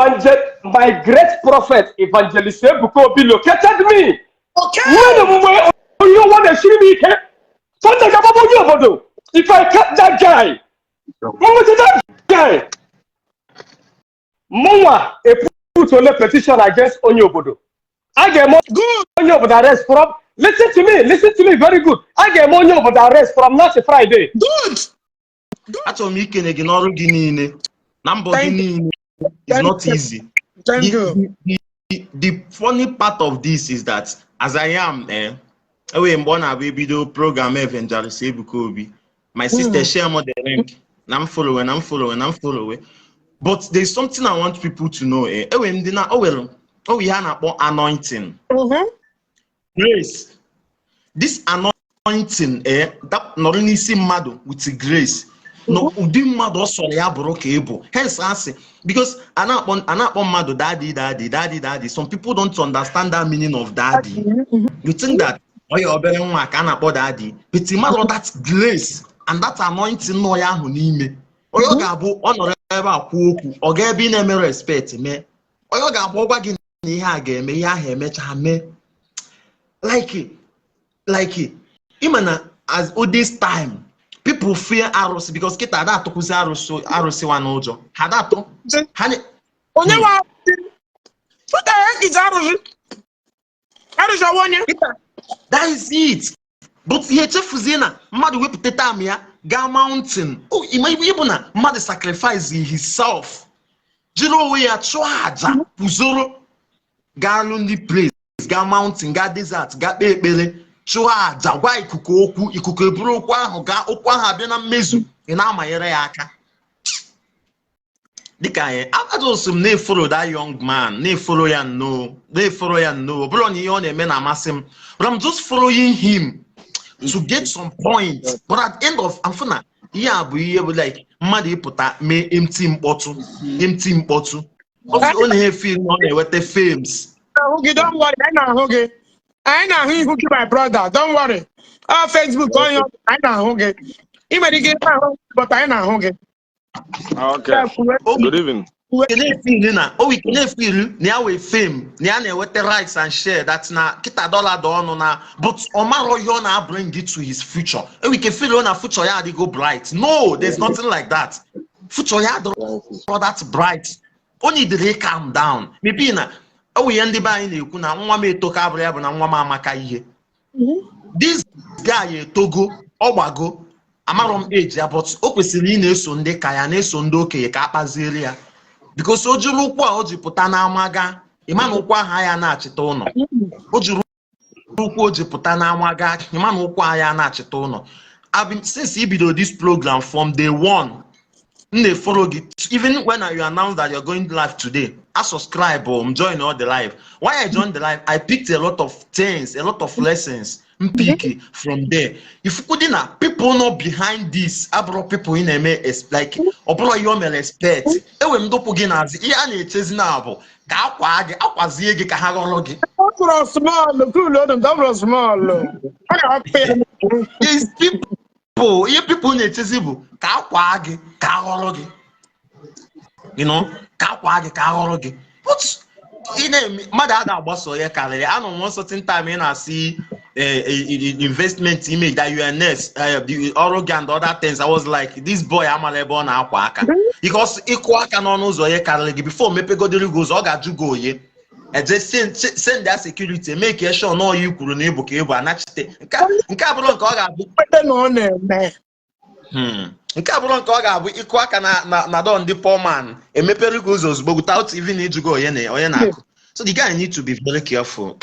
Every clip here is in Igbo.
Evangel my great prophet, Evangelist Ebuka Obi, located me. Nwere omume onye ụwa na-esiri m ike. Sunday ga-agbagbo onye obodo. If I catch that guy, nweta that guy, mụnwa put ole petition against onye obodo. A ga-eme Good. onye obodo arrest from, listen to me, listen to me very good, a ga-eme onye obodo arrest from now to Friday. Good. Achọrọ m ikene gị n'ọrụ gị niile na mbọ gị Thank you. niile. It's Thank not you. easy. Thank The, you. the funny part of this is that as I am, enwere mgbe ọ na-abụ ebido program Evangelist Ebuka Obi, my sister share m the link na m follow, na m follow, na m follow. But there's something I want people to know. Enwere ndị na o nwere o nwere ihe a na-akpọ anointing, grace. This anointing, that nọrọ n'isi mmadụ with grace na ụdị mmadụ ọ sọrọ ya bụrụ ka ị bụ. Hence asị, because a na-akpọ mmadụ daddy, daddy, daddy, daddy. Some people don't understand that meaning of daddy. You think that ọ ya obere nwa ka a na-akpọ daddy, but ị marọ that grace and that anointing nọ ya ahụ n'ime. Onye ọ ga-abụ ọ nọrọ ebe a kwuo okwu, ọ ga ebe ị na-eme respect mee. Onye ọ ga-abụ ọ gwa gị na ihe a ga-eme, ihe ahụ emecha mee. Like ịma na as o this time people fear arụsị, because kịta ada atụkwụzi arụsị, arụsị wa n'ụjọ ha da atụ ha Onye nwe arụsị? What the heck is arụsị? Arụsị ọwụ onye? That is it. But ihe echefuzie na mmadụ wepụta time ya gaa mountain. Oh, ịma ịbụ na mmadụ sacrifice himself, jiri onwe ya chụọ àjà, kwuzoro gaa lonely place, gaa mountain, gaa desert, gaa kpee ekpere, chụọ àjà, gwa ikuku okwu, ikuku eburu okwu ahụ gaa, okwu ahụ abịa na mmezu. Ị na-amanyere ya aka dịka anyị ajụsị m na-efollow that young man, na-efollow ya nnọọ, na-efollow ya nnọọ. Ọ bụrụ na ihe ọ na-eme na-amasị m, but I'm just following him to get some point. But at the end of amfụ na ihe a bụ ihe bụ like mmadụ ịpụta mee empty mkpọtụ, empty mkpọtụ. Ọ na-efe na ọ na-enweta fames. Na-ahụ gị, don't worry, anyị na-ahụ gị. Anyị na-ahụ ihu gị, my brother, don't worry. Ọ Facebook onye anyị na-ahụ gị. Ị nwere ike ịna-ahụ, but anyị na-ahụ gị. Okay. Good evening. Na-efeel na o wike na-efeel na ya wee fame, na ya na-enweta likes and share, that na kịta dollar dị ọnụ na, but ọ marọ ihe ọ na-bring to his future. Ewike feel na future ya adịgo bright. No, there's nothing like that. Future ya adịrọ that bright. O needere calm down. Maybe na o nwere ihe ndị be anyị na-ekwu na nwa m etoka abụrụ ya bụ na nwa m amaka ihe. This guy etogo, ọ gbago, amarọ m age ya, but o kwesịrị ị na-eso ndị ka ya, na-eso ndị okenye ka a kpaziere ya, because o jiri ụkwụ a o ji pụta n'ama gaa, ịma na ụkwụ ahụ ya na-achịta ụlọ. O jiri ụkwụ o ji pụta n'ama gaa, ịma na ụkwụ ahụ ya na-achịta ụlọ. I've been, since i bido this program from day one, m na-efollow gị. Even when you announce that you're going live today, I subscribe or join all the live. Why I joined the live, I picked a lot of things, a lot of lessons m pick from there. Ifukwudi na people not behind this abụrụ people ị na-eme like ọ bụrụ ihe o mere expect. Enwere m ndụpụ gị n'azụ. Ihe a na-echezi na bụ ka akwa gị akwazie gị ka ha ghọrọ gị. Ọ bụrụ small, cool, ọ bụrụ small. Ọ ga-ahapụ ya. These people, ihe people na-echezi bụ ka akwa gị ka aghọrọ gị, ka akwa gị ka aghọrọ gị. But ị na-eme mmadụ a ga-agbaso ya karịrị. Anọ m one certain time ị na-asị investment image that UNS the ọrụ gị and other things. I was like, this boy amara ebe ọ na-akwa aka, because ịkụ aka n'ọnụ ụzọ ya karịrị gị, before mepegodiri gị ụzọ, ọ ga-ajụ gị oye eje send ya security, make sure na ọya ikwuru na ịbụ ka ịbụ anachite. Nke a bụrụ nke ọ ga-abụ Kwete na ọ na-eme. Nke a bụrụ nke ọ ga-abụ ịkụ aka na door, ndị poor man emepere gị ụzọ ozugbo without even ịjụ gị onye na onye na-akụ. So the guy need to be very careful.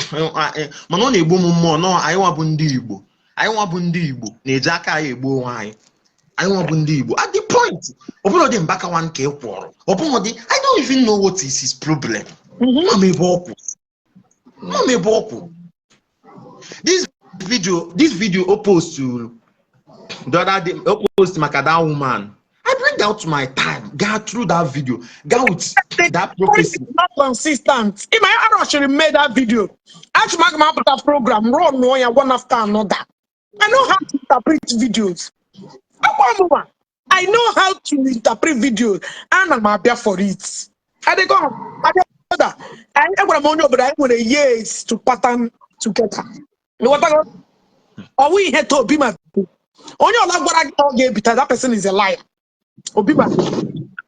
Mana ọ na-egbu m mmụọ nọ, anyị nwa bụ ndị Igbo, anyị nwa bụ ndị Igbo na-eji aka anyị egbu onwe anyị. Anyị nwa bụ ndị Igbo at the point ọ bụrụ dị Mbaka nwa nke ị kwụrụ, ọ bụrụ dị, I don't even know what is his problem. Ma m ebe ọ kwụ, ma m ebe ọ kwụ. This video o post the other day, o post maka that woman, I bring out my time, gaa through that video, gaa with that prophecy. Not consistent. Ịma ya arọchiri m mee that video. Achị m aga m apụta program run nụọ ya one after another. I know how to interpret videos. Akwa mụnwa, I know how to interpret videos. Ana m abịa for it. Adịgo my brother. Anyị agwara m onye obodo anyị nwere years to pattern together. Ịghọtago? Ọ wụ ihe to Obi ma onye ọla gwara gị na ọ ga-ebita, that person is a liar. Obi ma.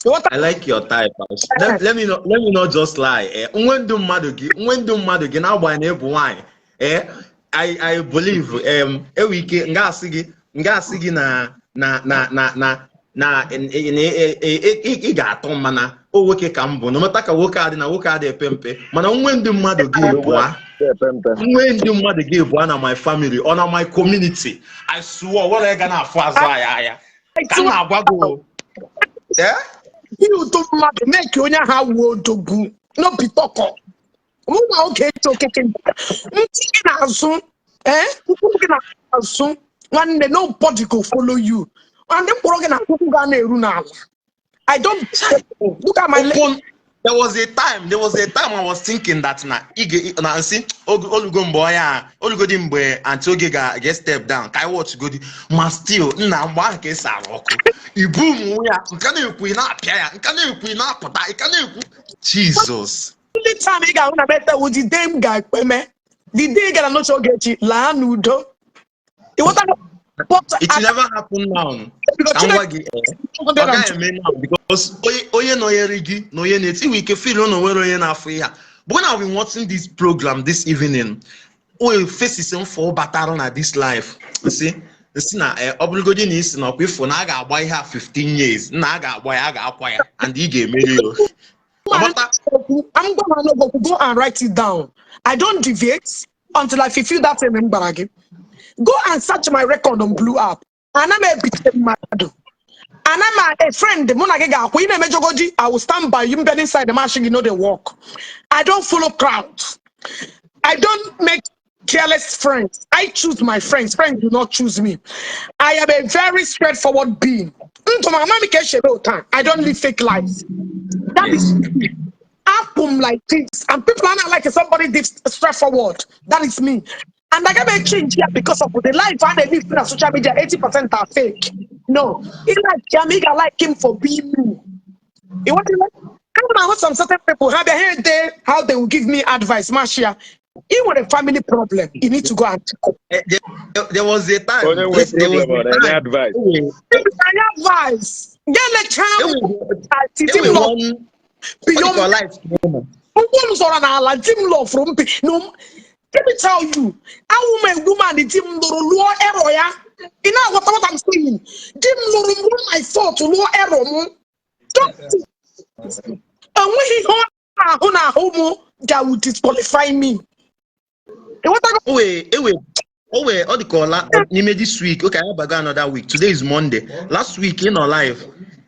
Ịghọta? I like your type. Let me not just lie. Eh? Nwe ndụ mmadụ gị, nwe ndụ mmadụ gị n'agbanyeghị na ịbụ nwaanyị. Eh? I believe enwe ike nga asị gị na ị ga-atọ m, mana o nwoke ka m bụ, no matter ka nwoke adị na nwoke adị epe mpe, mana nwe ndị mmadụ gị bụa nwe ndị mmadụ gị bụa na my family or na my community, I swear, were ga na-afụ azụ anyị anya ka m na-agwa gị o. Eh? Ihe ụtọ mmadụ mee ka onye ahụ wuo odogwu n'obi tọkọ mụ na oge eche okeke ntị gị n'azụ, ee, mkpụrụ gị n'azụ, nwanne, nobody go follow you, and mkpụrụ gị na akwụkwọ ga na-eru n'ala. I don't look at my leg. Open, there was a time I was thinking that na ige na nsị olugo mgbe onye a olugodi mgbe aunty Oge ga get step down ka anyị watch godi, ma still nna, mgbe ahụ ka esi arụ ọkụ ibu m ya nke na-ekwu, ị na-apịa ya, nke na-ekwu, ị na-apụta, ị ka na-ekwu Jesus. Only time ị ga-ahụ na bete wụ the day m ga-ekpeme, the day ị gara n'oche Ogechi laa n'udo. Ịghọtago? But It will never happen now. Because Ka m gwa gị, ọ gaghị eme now because onye nọnyere gị na onye na-eti inwe ike feel na onwere onye na-afụ ihe a. But when I've been watching this program this evening, o faces m fọ batara na this life, nsị na ọ bụrụgodi na isi na ọkwa ifo na a ga-agba ihe a 15 years, nna, a ga-agba ya, a ga-akwa ya, and ị ga-emeri o. Ọmata. I'm gonna go and write it down. I don't deviate until I fulfill that thing m gwara gị. Go and search my record on Blue App. Ana m ebite mmadụ. Ana m a friend mụ na gị ga-akwụ ị na-emejọgoji, I will stand by you, mbịa inside the machine, you know they work. I don't follow crowds. I don't make careless friends. I choose my friends. Friends do not choose me. I am a very straightforward being. Ndụ m ama m ka esi eme otu a. I don't live fake lives. That is me. Apple like this, and people are not like somebody this straightforward. That is me. And I got change here because of the life I live on social media. 80% are fake. No, he like him, I like him for being me. You want to know? I don't know some certain people have their head there, how they will give me advice. Marcia, you want a family problem, you need to go and check up. There was a time Onye nwe there was problem a ọ na-enye time advice. Advice. Get a child. Enwe one ọ dị ka life. Ụkwụ m zọrọ n'ala, di m lọfụrụ mpi. No, let me tell you, awụ m a woman di m lụrụ lụọ erọ ya. Ị na-aghọta what I'm saying? Di m lụrụ m lụọ my fault, lụọ erọ m. Enweghị ihe ọ na-ahụ n'ahụ m that will disqualify me. Ịghọtago? O wee ọ dị ka ọla n'ime this week. Okay, anyị abago another week. Today is Monday. Last week ị nọ live,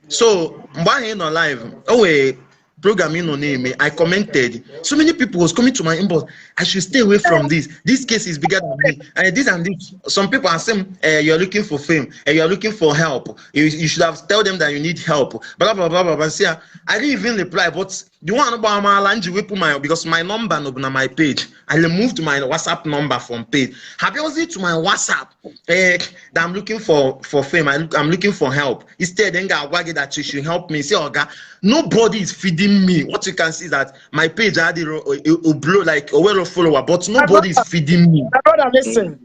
so mgbe ahụ ị nọ live, o wee program ị nọ na-eme, I commented. So many people was coming to my inbox, I should stay away from this, this case is bigger than me, and this and this. Some people are saying, you're looking for fame and you're looking for help, you should have tell them that you need help, blah blah blah blah blah. See, I didn't even reply, but the one about amaala nji wepụ my, because my number nọ na my page. I removed my WhatsApp number from page. Ha bịazi to my WhatsApp, that I'm looking for fame, I'm looking for help. Instead m ga-agwa gị that you should help me. Say, oga, nobody is feeding me. What you can see is that my page adịrọ o blow like owero follower, but nobody is feeding me. My brother, listen.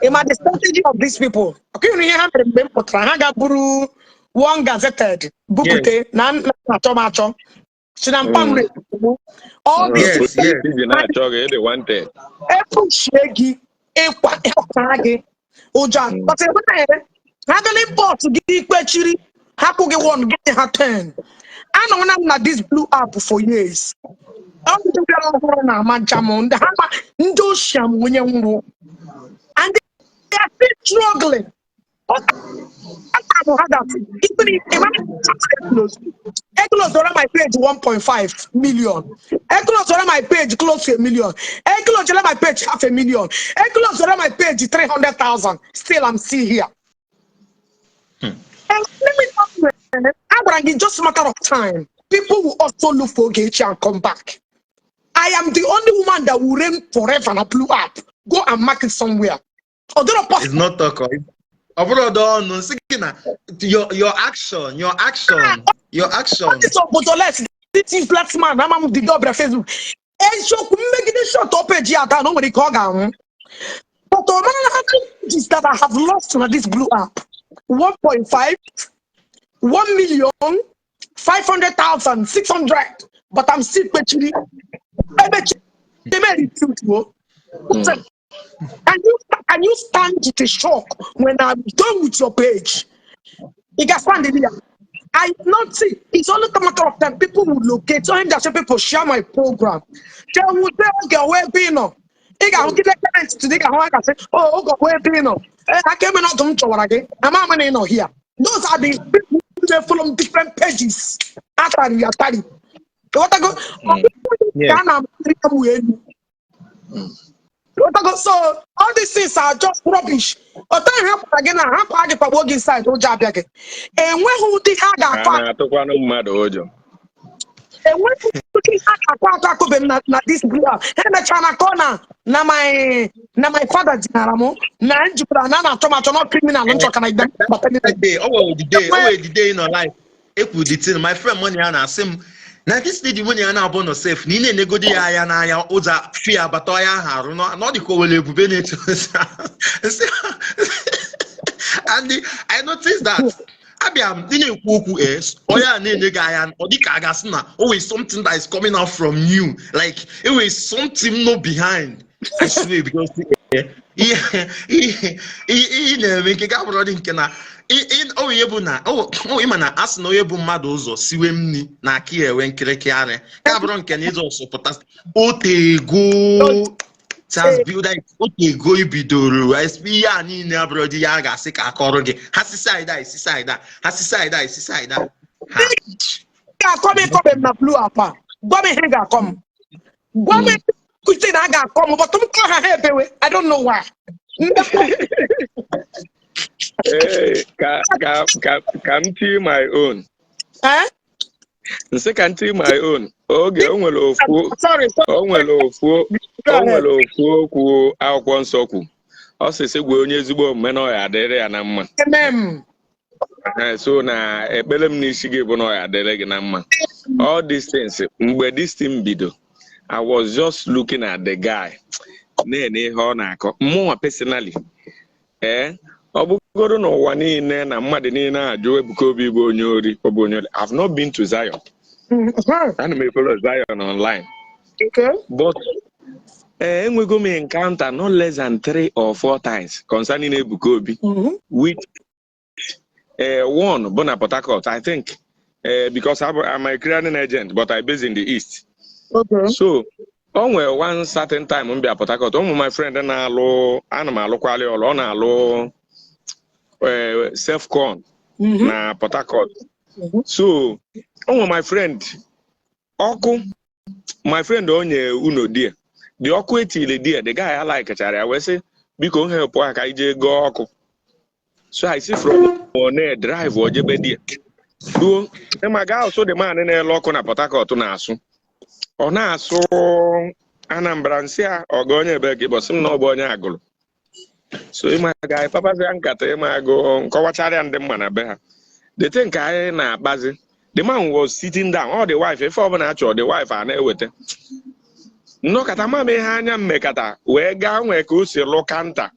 In my the strategy of these people, okay, you know ihe ha mere mgbe m pụtara, ha ga-buru one gazetted bupute na na-achọ m achọ. Si na mpa m na-ekwu. All these Yes. Iji na-achọ gị ịdị wanted. Epuchie gị ịkwa ịkwa gị ụjọ. But ebe na ha bịala import gị ikpechiri, hapụ gị one gị ha 10. Anọ na m na this Blue App for years. Ọ ndị bịara ọhụrụ na-ama ncha m, ndị ha ma ndị ochie m onye nwụrụ. And they are still struggling. That even if imagine close my page 1.5 million. Close my page close to a million. Close my page half a million. Close my page 300,000. Still, I'm still here. And let me tell you, I'm gonna just a matter of time. People will also look for Ogechi and come back. I am the only woman that will reign forever on a Blue App. Go and mark it somewhere. Although It's not talk. Ọ bụrụ ọdọ ọnụ nsị gị na your action, your action, your action. This obodo less This useless man, ama m dido ọbịa Facebook. Eziokwu, mmegide shut page ya down, o nwere ike ọ ga-anwụ. But ọ mara na how many pages that I have lost na this blue app? 1.5, 1 million 500,000 600, but I'm still kpechiri emechi eme refute o. Can you stand the shock when I'm done with your page? You can stand it here. I not see, it's only a matter of time. People will locate. So him that say people share my program. They will say, "Okay, where be no?" Ị ga-ahụ gide comment today, ga-ahụ aka sị, "Oh, oge where be no?" Eh, aka eme na ọdụ m chọwara gị. Ama ama na ị nọ here. Those are the people who dey follow different pages. Atari atari. Ịghọtago? Ọ bụghị ka a na-amụrị ya mụ elu. Ịghọtago? So all these things are just rubbish. Ọtọ ihe ha kwara gị na ha kwa gị kwagbuo gị inside, ụjọ abịa gị. Enweghị ụdị ha A ga-akọ na-atụkwanụ mmadụ ụjọ. Enweghị ụdị ha ga-akọ akọ akọbe m na this blue app. Ha emechara na kọ na my father dinara m na njikwara na a na-achọ m achọ na criminal nchọ ka na igbe bata n'ime. That day, o nwere the day in our life ekwu the thing, my friend money ya na-asị m na this lady money ya na-abụ nọ safe na ị na-enegodi ya anya n'anya, ụzọ fear abata ọya ahụ arụ na ọ dị ka o nwere ebube na-eto. And I noticed that abịa m ị na-ekwu okwu, onye a na-enye gị anya, ọ dị ka a ga-asị na o nwere something that is coming out from you, like e nwere something no behind. I swear, because ihe ihe ihe ị na-eme nke ga abụrụ dị nke na onye bụ na ịma na a sị na onye bụ mmadụ ụzọ siwe nri na aka ya enwe nkịrịkị arị ka bụrụ nke na ịzọ pụta otego chance builder, otego ibidoro ihe a niile abụrụ dị ya a ga-asị ka akọrọ gị ha si side a esi side a, ha si side a esi side a ha. Ga-akọ m ịkọbe m na blue app a. Gwa m ihe ị ga-akọ m, gwa m kwute na a ga-akọ m, but m kọ ha, ha ebewe. I don't know why. Ee, ka m tie my own. Eh? Nsị ka m tie my own. Oge o nwere ofu Sorry, sorry. o nwere ofu okwu akwụkwọ nsọ kwu, ọ sị sị gwa onye ezigbo omume na ọ ya adịrị ya na mma. Amen. So na ekpere m n'isi gị bụ na ọ ya adịrị gị na mma. All these things, mgbe this thing bido, I was just looking at the guy na-ene ihe ọ na-akọ. Mụnwa personally, ee, ọ bụgoro n'ụwa niile na mmadụ niile ajụ Ebuka Obi bụ onye ori, ọ bụ onye ori. I've not been to Zion. Ana m follow Zion online. But ee, enwego m encounter not less than three or four times concerning Ebuka Obi, which one bụ na Port Harcourt, I think, because I'm a clearing agent, but I base in the east. So o nwere one certain time m bịa Port Harcourt, ụmụ my friend na-alụ, ana m alụkwali ọlụ, ọ na-alụ self-con na Port Harcourt. So o nwere my friend ọkụ, my friend onye unu die dị ọkụ etile die, the guy alaikechara ya wee sị, "Biko, help ha ka anyị jee gọọ ọkụ." So I see from one drive ojebe die ruo ịma gaa asụ. The man na-ele ọkụ na Port Harcourt na-asụ, ọ na-asụ Anambra. Nsị a, ọga, onye ebe gị bọsị m na ọ bụ onye Agụlụ. So ịma ga anyị kpapazịa nkata, ịma agụ nkọwachara ya ndị mma na be ha. The thing ka anyị na-akpazi, the man was sitting down, all the wife, ife ọbụla achọrọ, the wife a na-eweta. Nnọkọta ma m ihe anya m mekata wee gaa nwee ka o si lụ counter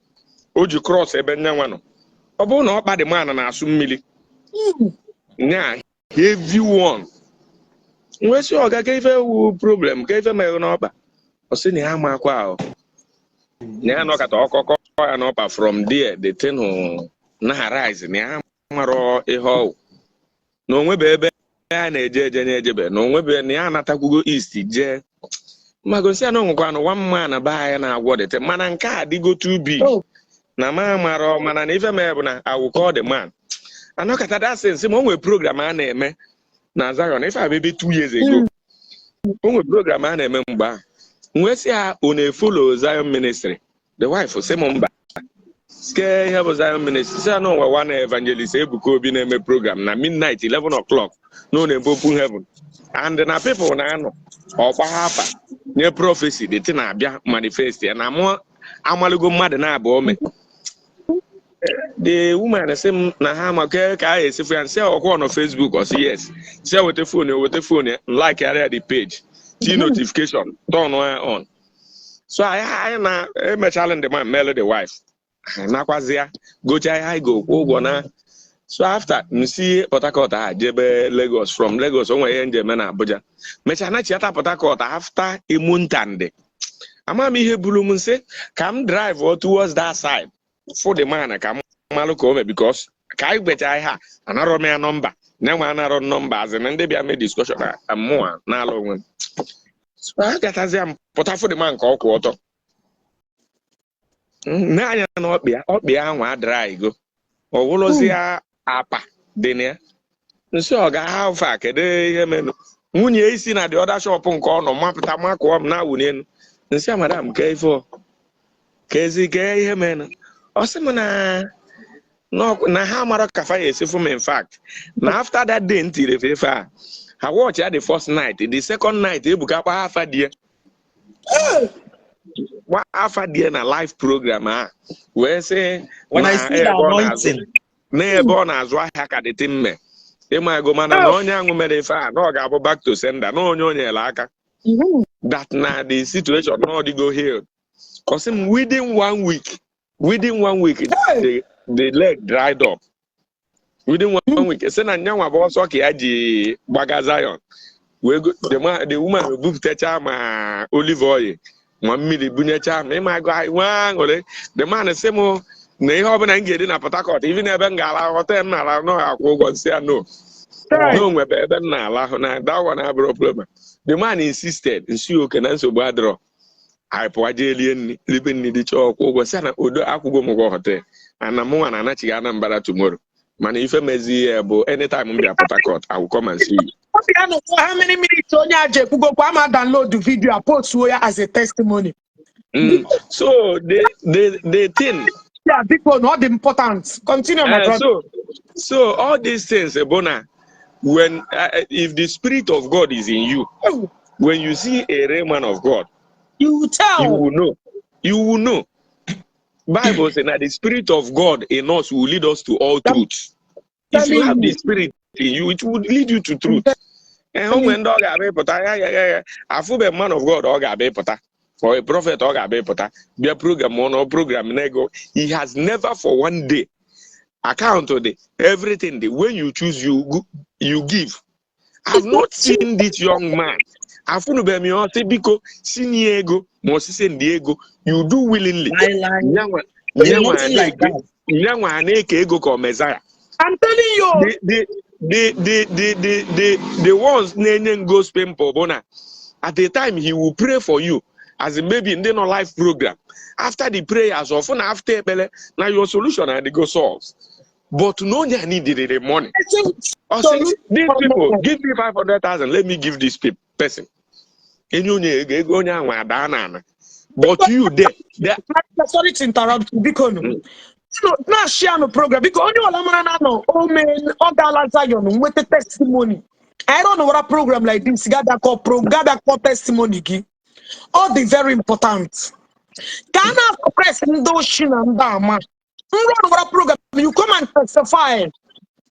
o ji cross ebe nne nwa nọ. Ọ bụrụ na ọkpa the man na-asụ mmiri nya heavy one, wee sị, "Ọga, ka ife wu problem, ka ife mere n'ọkpa?" Ọ sị na ya amakwa ahụ na ya nọkọta ọkọkọ ya n'ọkpa. From there the thing na rise na ya marọ ihe ọwụ na onwebe ebe ya na-eje eje na ejebe na onwebe na ya anatakwugo east jee magosi ya na onwekwanụ one man be anyị na-agwọ the thing, mana nke a adịgo too big. Oh. Na ma marọ, mana na ife mere bụ na I will call the man. Anọkọta that sense ma o nwere program a na-eme na Zion, ife a bụ ebe 2 years ago. O nwere program a na-eme mgbe ahụ, m wee sị ha, "Unu e-follow Zion ministry?" The wife sị m mba. Ke ihe bụ Zion ministry? Sị ya na onwe one evangelist Ebuka Obi na-eme program na midnight, 11 o'clock, na ọ na-eme open heaven and na people na-anọ ọgba afa nye prophecy, the thing na-abịa manifest ya na mụ amalugo mmadụ na-abụ ome. The woman sị m na ha ma ka a esifu ya, nsị ọkwọ nọ Facebook. Ọ sị yes, si ya weta phone ya, weta phone ya, like ya the page, ti notification turn ya on. So anyị na emechala ndị man mele the wife, anyị nakwazi ya, gocha ihe anyị ga-okwu ụgwọ na. So after m si Port Harcourt a jebe Lagos, from Lagos o nwere ihe njem na Abuja, mechaa nachiata Port Harcourt after Emuntande. Ama m ihe buru m nsị ka m drive towards that side for the man ka m malụ ka o mee, because ka anyị gbecha ihe a, anarọ m ya nọmba na-enwe, anarọ nọmba azị na ndị bịa mee discussion na mmụọ na-ala onwe m. So agatazia m pụta for the man ka ọ kwụ ọtọ n'anya na ọkpịa ọkpịa ahụ adịra go, ọ wụrụzi ya apa dị na ya. Nsị ọ ga ha kedu ihe menụ? Nwunye isi na the other shop nke ọ nọ mapụta makụọ m na-awụ n'elu. Nsị madam, ka ife ọ ka ezi ka ihe menụ? Ọ sị m na ha mara ka fa ya esi fụ m. In fact, na after that day m tiri efe a, ha watch ya the first night, the second night, Ebuka kpa afa die gba afa die na live program a wee sị When I na see the ebe ọ na-azụ anointing, n'ebe ọ na-azụ ahịa ka dịtị mme ịma ego, mana na onye ahụ mere ife a na ọ ga-abụ back to sender, na onye o nyere aka, that na the situation na ọ dịgo healed. Cause m within one week, within one week, the leg dried up within one week. Sị na nyanwa bụ ọsọ ka ya ji gbaga Zion wee go the man, the woman bupụtacha ma olive oil ma mmiri bunyecha ma ịma agụ anyị nwee aṅụrị. The man sị m na ihe ọbụla m ga-eri na Port Harcourt, even ebe m ga-ala hotel m na-ala nọ akwụ ụgwọ. Nsị ya no, no nwebe ebe m na-alahụ na that one abụrụ problem. The man insisted. Nsi oke na nsogbu adịrọ, anyị pụwa jee lie nri, ribe nri, dị chọọ ọkwụ ụgwọ. Sị na odo akwụgo m ụgwọ hotel ana mụnwa na anachighị Anambra tomorrow, mana ife mezi ya bụ anytime m bịa Port Harcourt, I will come and see you. Ọ ya nọ for how many minutes onye a ji ekwugokwa ama download video a postuo ya as a testimony. So the thing Yeah, biko, na ọ dị important. Continue, my brother. So all these things bụ na when if the spirit of God is in you, when you see a real man of God, You you tell. will know. You will know. Bible says that the spirit of God in us will lead us to all truth. If you Telling have the you. spirit in you, it will lead you to truth. And when ndị ọ ga-abịa ịpụta ya ya ya ya afụbe man of God, ọ ga-abịa ịpụta or a prophet, ọ ga-abịa ịpụta bịa program ọ nọ program na-ego, he has never for one day account dị everything dị. When you choose, you go, you give. I've not seen this young man, afụnụbeghị m ya ọsị biko si nye ego ma osisi ndị ego. You do willingly. Lie, lie. Nyanwa There's nyanwa nothing like na-eke that. nyanwa na-eke ego ka ọ mezaya. I'm telling you. The ones na-enye ghost pimple bụ na at the time he will pray for you, as in maybe ndị nọ live program, after the prayers ọfụ na after ekpere na your solution adịgo solved, but no onye needed the money. Ọ sị these people give me 500,000, let me give this person. Enye onye ego, ego onye ahụ adaa na ana, but you there there. Sorry to interrupt you, biko nụ. Na share no program biko. Onye ọla mara na nọ o mee ọ gaala Zion nweta testimony. I don't know what a program like this gada call pro gada call testimony gị. Ọ dị very important ka a na-suppress ndị oshi na ndị ama nrọ nwara program. You come and testify,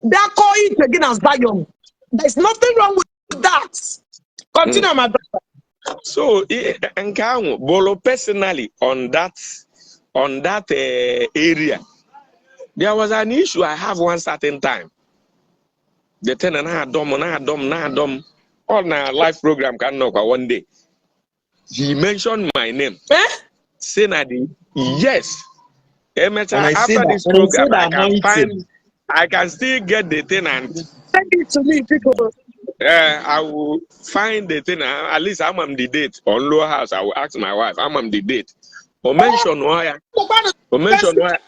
bịa kọọ ije gị na Zion. There's nothing wrong with that. Continue, my brother. So nke ahụ bụrụ personally on that area. There was an issue I have one certain time. The thing na-adọ m, na-adọ m, na-adọ m. Ọ na live program ka m nọkwa one day. He mentioned my name. Eh? Say na the yes. Emecha When I see after that, this when I see program, the I can anointing, find, I can still get the thing and Send it to me, biko. I will find the thing. At least I'm on the date on lower house. I will ask my wife. I'm on the date. Or mention why. Or mention why.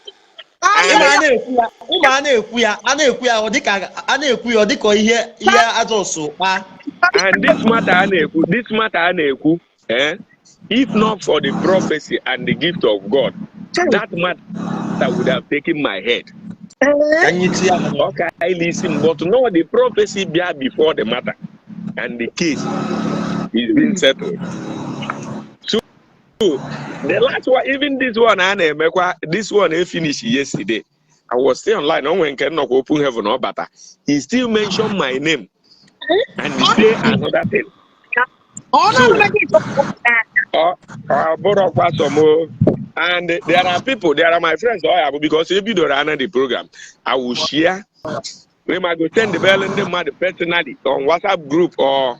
Ịma And a na-ekwu ya, ịma a na-ekwu ya, a na-ekwu ya, ọ dịka a na-ekwu ya, ọ dịka ihe ihe ajọsụ kpaa. And this matter a na-ekwu, this matter a na-ekwu, eh? If not for the prophecy and the gift of God, that matter would have taken my head. Ka nyetụ ya. Okay, I listen, but no, the prophecy bịa before the matter, and the case is being settled. So the last one, even this one, a na-emekwa, this one e finish yesterday. I was still online. O nwere nke nnọkwa Open Heaven ọ bata, he still mention my name and he say another thing. Ọ So na-anụ gị. Ọ bụrụkwa some o. And there are people, there are my friends, ọ ya bụ because ebidoro ana the program, I will share. We might go send the bell ndị mmadụ personally on WhatsApp group or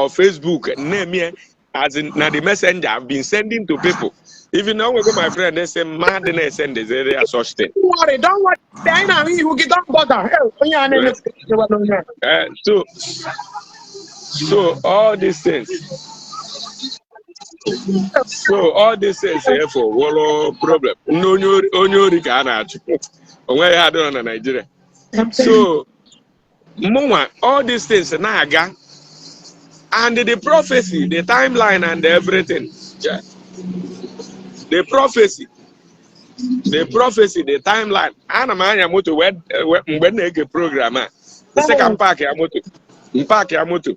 Facebook, name here as in na the messenger I've been sending to people. Even now we go, my friend, they say mad na send this area such thing. Don't worry, don't worry. Anyị na-ahụ ihu gị, don't bother. Hey, onye a na-eme onye a. So all these things, so all these things therefore wụrụ problem. Ndị onye ori ka a na-achụ. Onweghị ya adịrọ na Nigeria. So mụnwa, all these things na-aga and the prophecy, the timeline and everything. Yeah. The prophecy, the timeline. Ana m anya moto mgbe m na-ege program a. Sị ka m park ya moto. M park ya moto.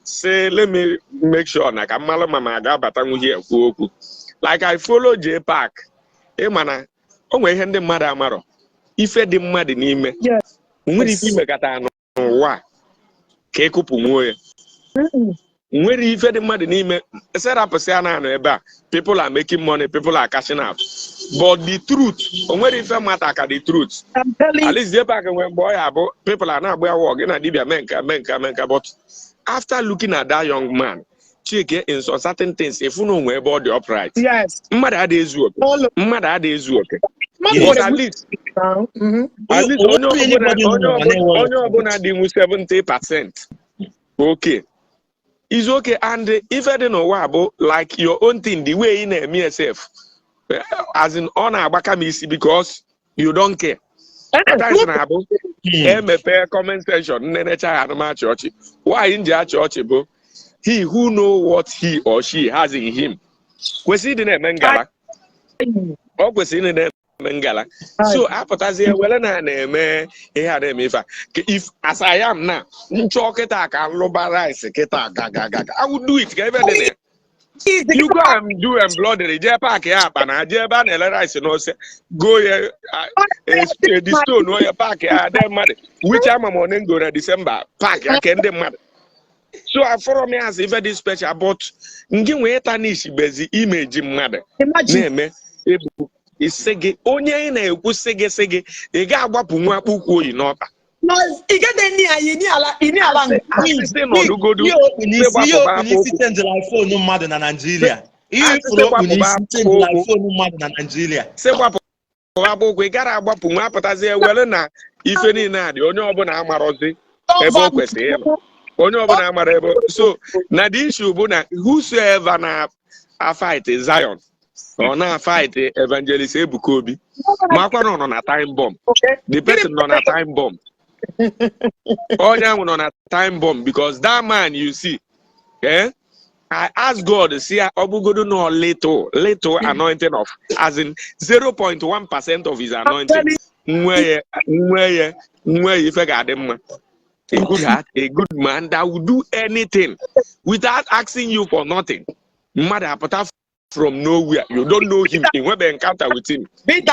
Say let me make sure na ka mmalụ ma ma ga-abatanwu here kwuo okwu. Like I follow J Park. Ị ma na o nwere ihe ndị mmadụ amarọ. Ife dị mmadụ n'ime. Nwere ife imekata n'ụwa a ka ịkụpụ nwuo ya. Nwere ife dị mmadụ n'ime serapụsị a na-anọ ebe a, people are making money, people are cashing out, but the truth, o nwere ife mata ka the truth. I'm telling At least ebe a ka nwere mgbe ọ ya abụ people are na-agba ya wọ gị na dibia mee nka, mee nka, mee nka, but after looking at that young man, check in some certain things, ifu na onwe ebe ọ dị upright. Mmadụ adịghị ezu oke. Mmadụ adịghị ezu oke. Mmadụ But nwere at least at least Onye onye ọbụla anybody onye nọ ọbụla na-enweghị onye ọbụla dị nwu 70% okay is okay. And ife dị n'ụwa bụ like your own thing, the way ị na-eme yourself, as in ọ na-agbaka m isi because you don't care. At times na-abụ emepe comment section, nnenecha ya, anụmachị ọchị. Why m ji achị ọchị bụ he who know what he or she has in him kwesịrị ịdị na-eme ngala. Ọ kwesịrị ịdị na-eme ngala. So apụtazie were na na-eme ihe a, na-eme ife a. If as I am now, nchọ kịta ka nlụba rice kịta ga ga ga ga, I will do it ka ebe dị na ya. You go and do embroidery, jee park ya akpa na jee ebe a na-ele rice n'ose, go ya the stone onye park ya dị mmadụ which ama m one ngo na December park ya ke ndị mmadụ. So afọrọ m ya as ife dị special, but ngị nwee tarnish bezi image mmadụ. Imagine. Na-eme ebu isi gị onye ị na-ekwu sị gị sị gị ị ga-agbapụ nwa akpụkpọ oyi n'ọkpa. No, ị gaghị ni anyị ni ala ini ala nke. Asịsị nọdụgodu ihe okpu n'isi sị ihe okpu gbapụba n'isi akpụkpọ chenjiri iPhone mmadụ na Naịjirịa, ihe Asịsị ifuru okpu gbapụba n'isi chenjiri akpụkpọ iPhone mmadụ na Naịjirịa. Sị gbapụ akpụkpọ, ị gara agbapụ nwa apụtazie were na ife niile a dị onye ọbụla amarọzi ebe o kwesịrị ịnọ, onye ọbụla amara ebe. So na the issue bụ na whosoever na a-fight Zion ọ na-fight Evangelist Ebuka Obi, makwa na ọ nọ na time bomb. The person nọ na time bomb, onye ahụ nọ na time bomb, because that man you see, eh, I ask God see ọ bụgodo no little little anointing of, as in 0.1% of his anointing, nwe ya, nwe ya, nwe ya, ife ga-adị mma. A good heart, a good man that will do anything without asking you for nothing. Mmadụ apụta from nowhere, you don't know him, ị nwebe encounter with him, Be ị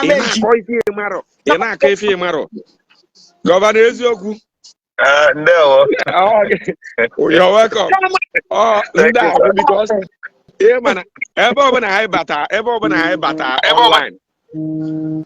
na-akọ ife ị marọ, ị na-akọ ife ị marọ. Governor eziokwu. Ndewo. Oh, you're welcome. Oh, Thank ndị you, a bụ sir. because ị ma na ebe ọbụla anyị bata, ebe ọbụla anyị bata online,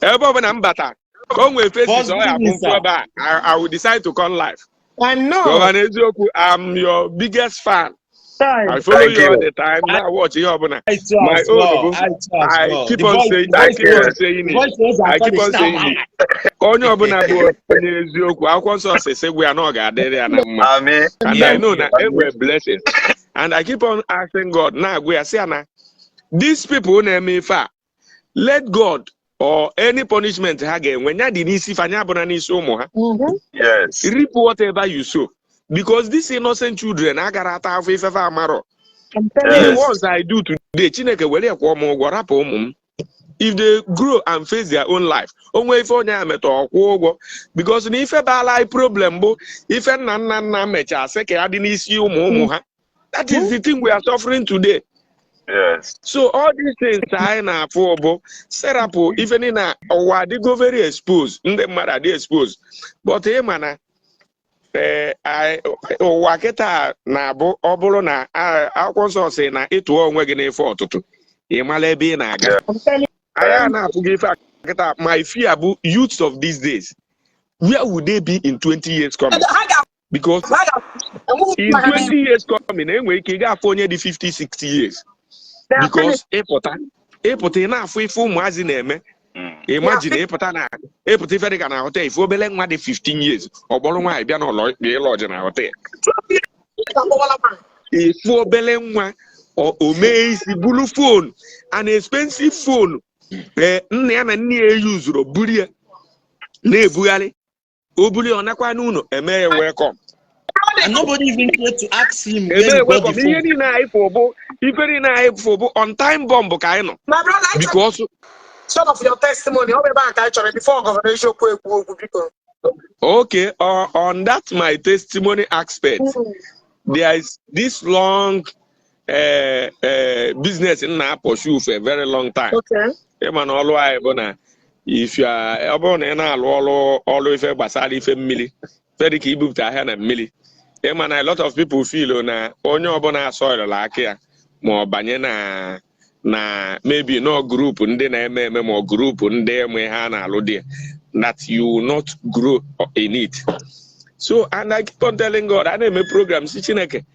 ebe ọbụla m bata ka o nwee faces First ọ ya bụ minister. mfu ebe a, I will decide to come live. I know. Governor eziokwu, I'm your biggest fan. I follow Thank you all you. the time. Now watch ihe ọbụla. I too My as own well. bụ I too as I well. keep The on voice, saying the I voice, keep on saying the it. voice was I keep on saying it. it. Onye ọbụla bụ onye eziokwu, akwụkwọ nsọ si sị gwa ya na ọ ga-adịrị ya na mma. Amen. And I know na Amen. enwere blessings. And I keep on asking God, na-agwa ya sị ya na these people na-eme ife a, let God or any punishment ha ga-enwe nya dị n'isi fa, nya abụna n'isi ụmụ ha. Reap whatever you sow. Because these innocent children agara ata afọ ifefe amarọ. I'm telling The you. ones I do today, Chineke were ya kwụọ m ụgwọ, rapụ ụmụ m. If they grow and face their own life, onwe ife onye a metọ ọkwụ ụgwọ. Because na ife baala anyị problem bụ ife nna nna nna mechaa sị ka ya dị n'isi ụmụ ụmụ ha. That is the thing we are suffering today. So all these things anyị na-afụ bụ serapụ ife niile. Ụwa adịgo very exposed, ndị mmadụ adị exposed, but ị ma na ee ụwa kịta na-abụ ọ bụrụ na akwụkwọ nsọ si na ịtụọ onwe gị n'ife ọtụtụ, ị mara ebe ị na-aga. I'm telling Anyị a na-afụ gị ife a kịta. My fear bụ youths of these days, where would they be in 20 years coming? Ha ga Because ha ga in 20 years coming, enwere ike ị ga-afụ onye dị 50, 60 years, because ịpụta ị na-afụ ife ụmụazị na-eme. Imagine ịpụta na ịpụta ife dịka na hotel, ife obele nwa dị 15 years, ọgbọrọ nwaanyị bịa n'ụlọ ịlọji na hotel. Ifu obele nwa o mee isi bulu phone, an expensive phone, ee nna ya na nne ya eyuzuru, buru ya na-ebugharị, o buru ya, ọ nakwa n'ụlọ, eme ya welcome. And nobody even cared to ask him where Eme he got welcome. the Ihe phone. niile anyị fụ bụ ife niile anyị fụ bụ on time bomb ka anyị nọ. My brother, I chọrọ Because some of your testimony. Ọ bụ ebe a ka anyị chọrọ before Governor Eziokwu ekwu okwu, biko. Okay, on that my testimony aspect, there is this long business m na-pursue for a very long time. Ịma na ọlụ anyị bụ na if you are, ọ bụrụ na ị na-alụ ọlụ ọlụ ife gbasara ife mmiri, ife dịka ibupụta ahịa na mmiri, ịma na a lot of people feel na onye ọbụla asọịlụla aka ya ma ọ banye na maybe no group ndị na-eme eme ma ọ group ndị eme ihe a na-alụ dị, that you will not grow in it. So and I keep on telling God, a na-eme program si Chineke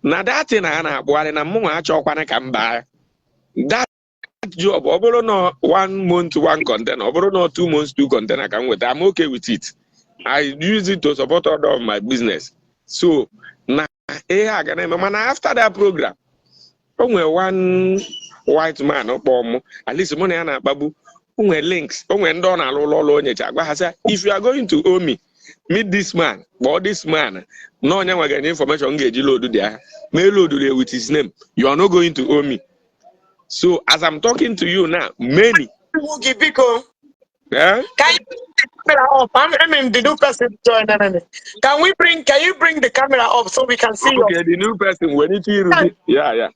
na datin a na-akpụgharị na mụnwa achọkwana ka m baa that job. Ọ bụrụ na one month, one container, ọ bụrụ na 2 months, two container ka m nweta, I'm okay with it. I use it to support all of my business. So na ihe a ga na-eme, mana after that program, o nwere one white man kpọọ mụ. At least mụ na ya na-akpagbu, o nwere links, o nwere ndị ọ na-alụ ụlọ ọrụ, onyecha agwa ha sị, "If you are going to owe me, meet this man, kpọọ this man na onye nwegara information m ga-eji load dị ahịa mee load ya with his name. You are not going to owe me." So as I'm talking to you now, many Iwu gị, biko. Eh? Can you bring the camera up? I mean, the new person join. Can we bring? Can you bring the camera up so we can see your? Okay, the new person when it is, yeah.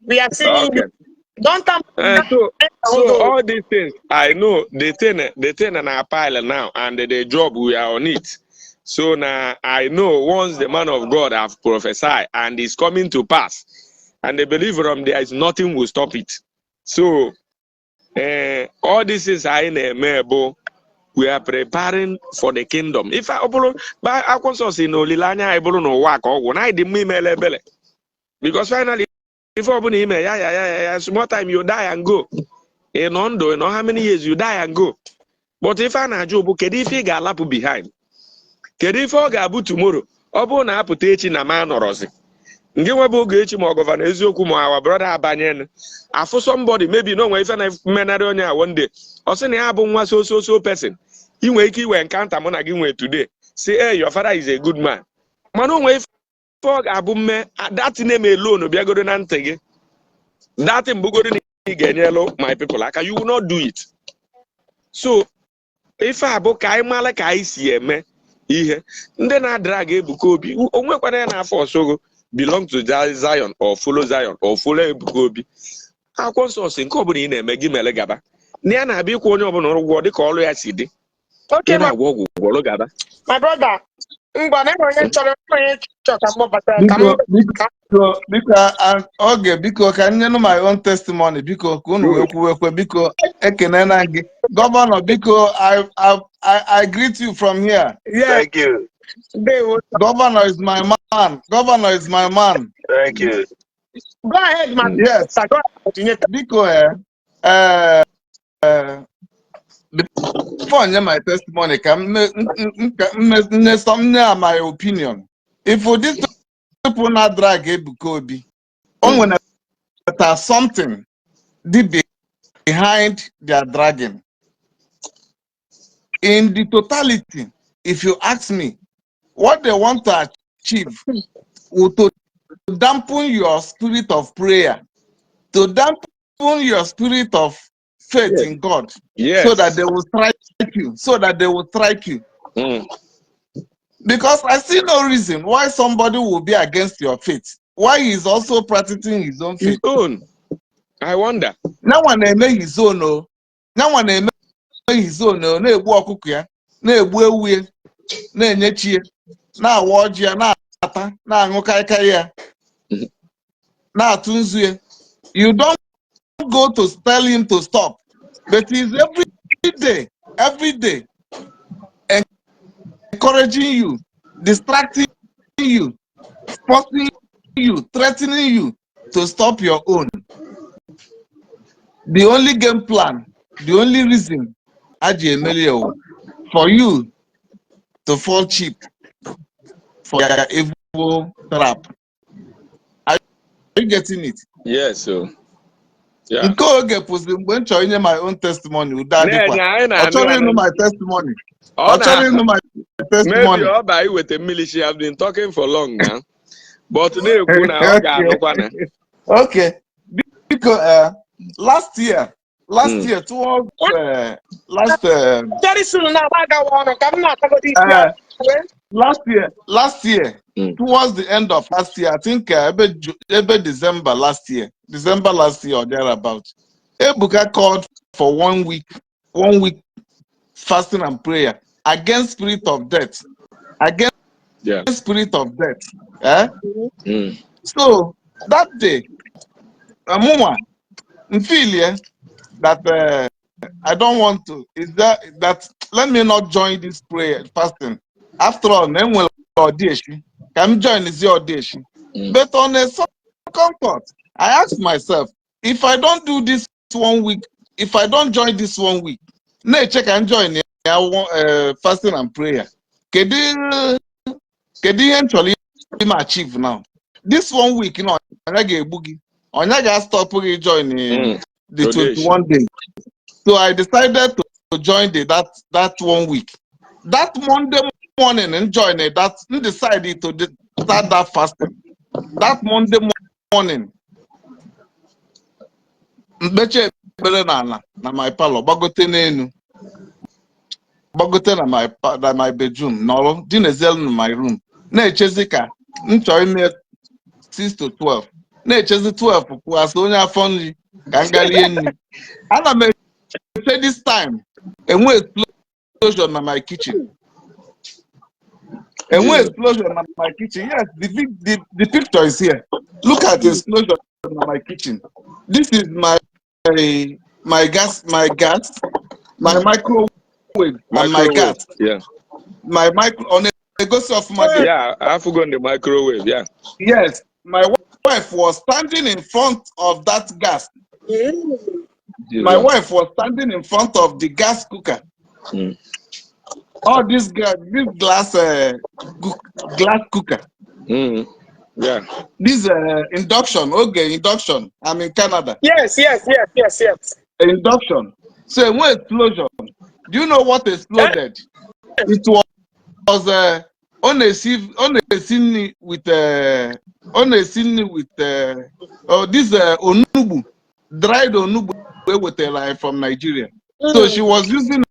We are seeing you. Don't tell So all these things, I know the thing in our pile now, and the job, we are on it. So now I know once the man of God have prophesied and it's coming to pass, and they believe from there is nothing will stop it. So all this is anyị na-eme bụ we are preparing for the kingdom. If ọ bụrụ akwụkwọ nsọ si na olileanya anyị bụrụ n'ụwa ka ọgwụ na anyị dị mma imele ebele, because finally ife ọbụla ime ya ya ya ya ya, small time you die and go. Ị nọ ndụ, ị nọ how many years, you die and go. But ife a na-ajụ bụ kedu ife ị ga-alapụ behind? Kedu ife ọ ga-abụ tomorrow? Ọ bụrụ na apụta echi na ma nọrọzi nke nwebụ oge echi, ma ọ Governor Eziokwu ma our brother abanyenu afụ somebody, maybe na onwe ife na-emenarị onye a, one day ọ sị na ya bụ nwa so so so person. Ị nwere ike iwe encounter mụ na gị nwee today, say, "Hey, your father is a good man." Mana onwe ife ọ ga-abụ mme that name alone bịagoro na ntị gị, that mbugoro na ị ga-enyelu my people aka, you will not do it. So ife a bụ ka anyị mara ka anyị si eme ihe. Ndị na-adrag Ebuka Obi, onwekwana ya na-afọ ọsọgo belong to Zion or follow Zion or follow Ebuka Obi. Akwụkwọ nsọ si nke ọbụla ị na-eme gị mere gaba na ya na-abịa ịkwụ onye ọbụla ụgwọ dịka ọrụ ya si dị. Okay, Ị na-agwọ ọgwụ, gwọrọ gaba. My brother, ngwa na enwere onye chọrọ ka m kpọbata ya, ka m Biko, biko, biko, oge, biko, ka m nyenụ my own testimony, biko, ka unu wee kwuwekwe. Biko, ekenena gị, Governor. Biko, I greet you from here. Yeah, Thank you. Ndewo. Governor is my man. Governor is my man. Thank you. Go ahead, man. Yes. Sir, go ahead. Biko, before nye my testimony, ka m nye some nye my opinion. If these people na drag Ebuka Obi, o nwere something dị behind their dragging. In the totality, if you ask me, what they want to achieve will to dampen your spirit of prayer, to dampen your spirit of faith in God, so that they will strike you, so that they will strike you. Because I see no reason why somebody will be against your faith. Why he is also practicing his own His faith? own. I wonder. Nyanwa na-eme his own o. Nyanwa na-eme his own o, na-egbu ọkụkọ ya, na-egbu ewu ya, na-enye chi ya, na-awa ọjị ya, na-ata, na-aṅụ kaikai ya, na-atụ nzu ya. You don't go to tell him to stop, but he's every day encouraging you, distracting you, forcing you, threatening you to stop your own. The only game plan, the only reason Aji emeli ya wụ for you to fall cheap for their evil trap. Are you getting it? Yes, so. Yeah. Nke oge pụzi mgbe m chọrọ inye my own testimony, udo adịkwa. Na-enye anyị Ọ na-anụ chọrọ ya ịnụ my testimony. Ọ Ọ chọrọ na ịnụ my maybe testimony. Ọ ba iweta mmiri, she have been talking for long now. But na-ekwu na ọ ga-anụkwa na. Okay. Biko, last year, towards last Very soon now, agawa ọrụ ka m na-atagodi isi ya. last year, towards the end of last year, I think ebe December last year or thereabout, Ebuka called for one week fasting and prayer against spirit of death, against spirit of death. Eh? Mm. So that day, mụnwa, m feel, yeah, that I don't want to. Is that that let me not join this prayer fasting. After all, then will Odeshi. Can join is your Odeshi. But on a second thought, I asked myself, if I don't do this one week, if I don't join this one week, na-eche ka m join ya fasting and prayer. Kedu ihe m chọrọ ime achieve now? This one week na ọnya ga-egbu gị, ọnya ga-stop gị join the Odeshi. 21 days. So I decided to join the that one week. That Monday morning and join it, that m decided to start that fasting. That Monday morning, mkpeche ekpere n'ala na my parlor, gbagote n'elu, gbagote na my bedroom, nọrọ dinezel na my room, na-echezi ka m chọrọ ime 6 to 12, na-echezi 12 pụọ, asị onye afọ nri ka m gaa rie nri. Ana m eche this time, enwe explosion na my kitchen, enwe Jesus. Explosion na my kitchen. Yes, the picture is here. Look at the explosion na my kitchen. This is my gas, my microwave and my Microwave. gas, my micro on egosi ọfụma there. Yeah, afụgo the microwave. Yeah. Yes, my wife was standing in front of that gas. My Jesus. wife was standing in front of the gas cooker. All this gas, this glass, glass cooker. This induction, okay, induction. I'm in Canada. Yes. Induction. So when explosion, do you know what exploded? It was ọ na-esi nri with ọ na-esi nri with oh, this onugbu, dried onugbu e wetara anyị from Nigeria. So she was using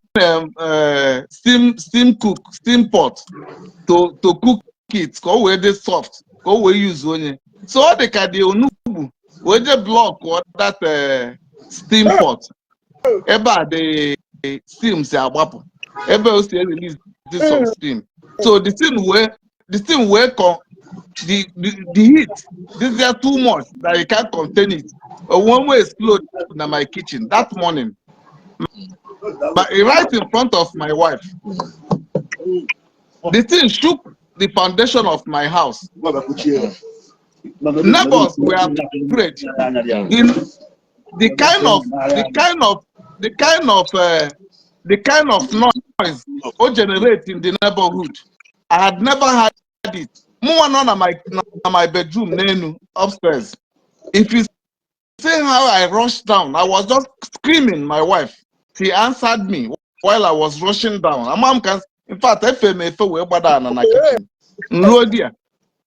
steam cook, steam pot to cook it ka o wee dị soft, ka o wee use onye. So ọ dị ka the onugbu wee je block that steam pot. Ebe a the steam si agbapụ, ebe o si release this some steam. So the steam wee con the heat this is too much that you can't contain it. One way explode na my kitchen that morning. But right in front of my wife. The thing shook the foundation of my house. Neighbors were afraid. The kind of noise o generate in the neighborhood, I had never heard it. Mụnwa nọ na my bedroom n'enu upstairs. If you see how I rushed down, I was just screaming my wife. She answered me while I was rushing down. Ama m ka, in fact, efe m efe wee gbada ana na kitchen. Nruo there.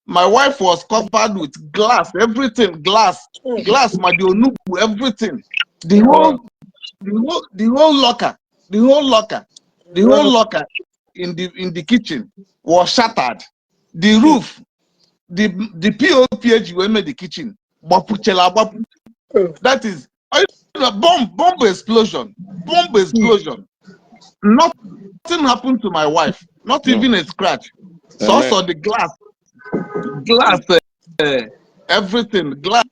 My wife was covered with glass, everything, glass, glass, ma the onugbu, everything. The whole locker, the whole locker, the whole locker in the kitchen was shattered. The roof The POP eji wee mee the kitchen gbapuchara agbapụ. That is bomb explosion, bomb explosion. Nothing happened to my wife, not even a scratch. Sọsọ the glass, everything glass,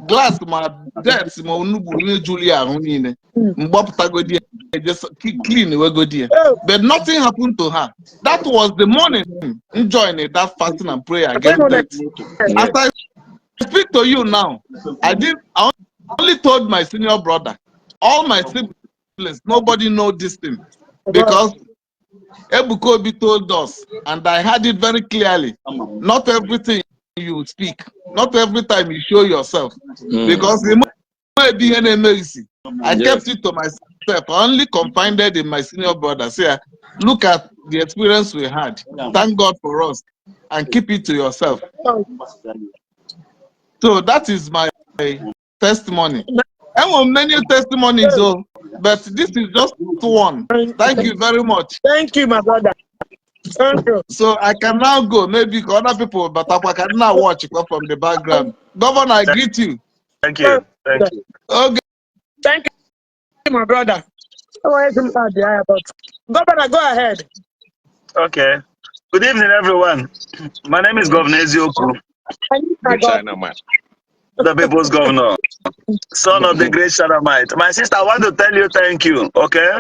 glass ma dirt ma onugbu ihe juru ya ahụ niile mgbapụtagodi ya, just clean wegodi ya, but nothing happened to her. That was the morning m join that fasting and prayer against death. As I speak to you now, I did I only told my senior brother, all my siblings, nobody know this thing, because Ebuka Obi told us, and I heard it very clearly, not everything you speak, not every time you show yourself, because it might be an emergency. I kept it to myself. I only confided in my senior brother. Say, "Look at the experience we had. Thank God for us, and keep it to yourself." So that is my testimony. And many testimonies, though, but this is just one. Thank you very much. Thank you, my brother. Thank you. So I can now go. Maybe other people, but I can now watch from the background. Governor, I greet you. Thank you. Thank you. Okay. Thank you, my brother. I wanted to add the but Governor, go ahead. Okay. Good evening, everyone. My name is Governor Ezioku, I need my The God. China man. The people's governor, son of the great Shalamite. My sister, I want to tell you thank you, okay?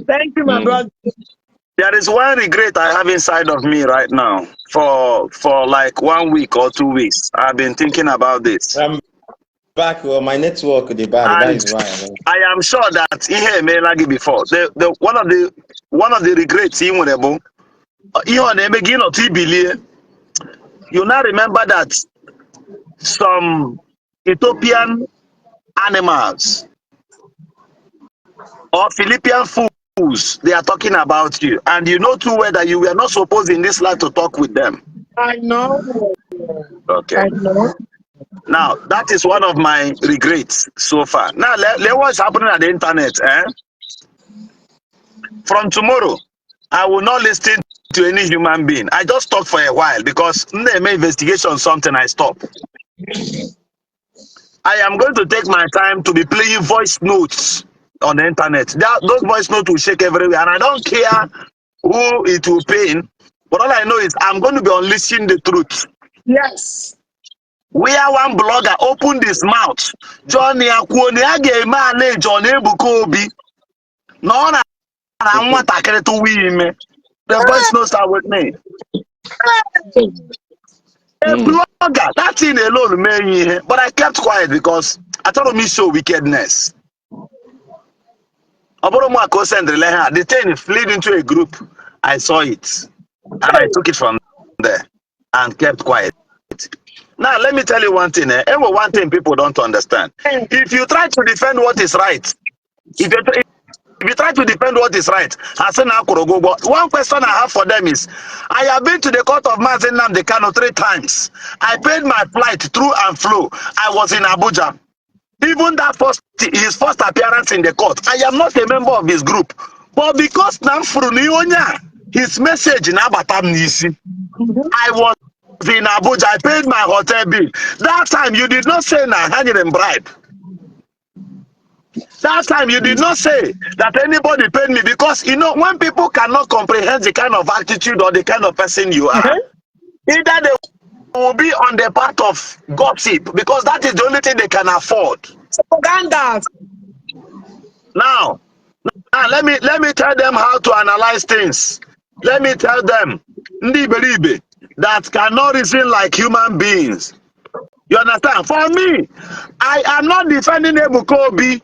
Thank you, my brother. There is one regret I have inside of me right now. For like one week or 2 weeks, I've been thinking about this. I'm back. Well, my network the bad. That And is why. I am sure that ihe emeela gị before. The one of the regrets ị nwere bụ ihe ọ na-eme gị ịnọtụ ibilie. You now remember that some Ethiopian animals or Philippian fools, they are talking about you, and you know too well that you were not supposed in this life to talk with them. I know. Okay. I know. Now that is one of my regrets so far. Now let what's happening at the internet, eh? From tomorrow, I will not listen to any human being. I just stop for a while because na investigation something, I stop. I am going to take my time to be playing voice notes on the internet. Those voice notes will shake everywhere, and I don't care who it will pain. But all I know is I'm going to be unleashing the truth. Where one blogger opened his mouth, John ya kwuo na ya ga-eme ala John Ebuka Obi na ọ na nwatakịrị tụwa ime. The voice notes are with me. A blogger, that thing alone made me ihe, but I kept quiet because achọrọ m show wickedness. Ọ bụrụ mụ ka o sendịrịla ha, the thing fled into a group. I saw it and I took it from there and kept quiet. Now, let me tell you one thing. Eh? Enwe one thing people don't understand. If you try to defend what is right, if you try to defend what is right, I say now, one question I have for them is, I have been to the court of Mazi Nnamdi Kanu three times. I paid my flight through and flew. I was in Abuja. Even that first, his first appearance in the court, I am not a member of his group. But because na m fụrụ na ihe onye a, his message na-abata m n'isi. I was in Abuja. I paid my hotel bill. That time you did not say na ha nyere m bribe. That time you did not say that anybody paid me, because you know when people cannot comprehend the kind of attitude or the kind of person you are, either they will be on the part of gossip because that is the only thing they can afford. Propaganda. Now let me tell them how to analyze things. Let me tell them, ndị iberibe that cannot reason like human beings. You understand? For me, I am not defending Ebuka Obi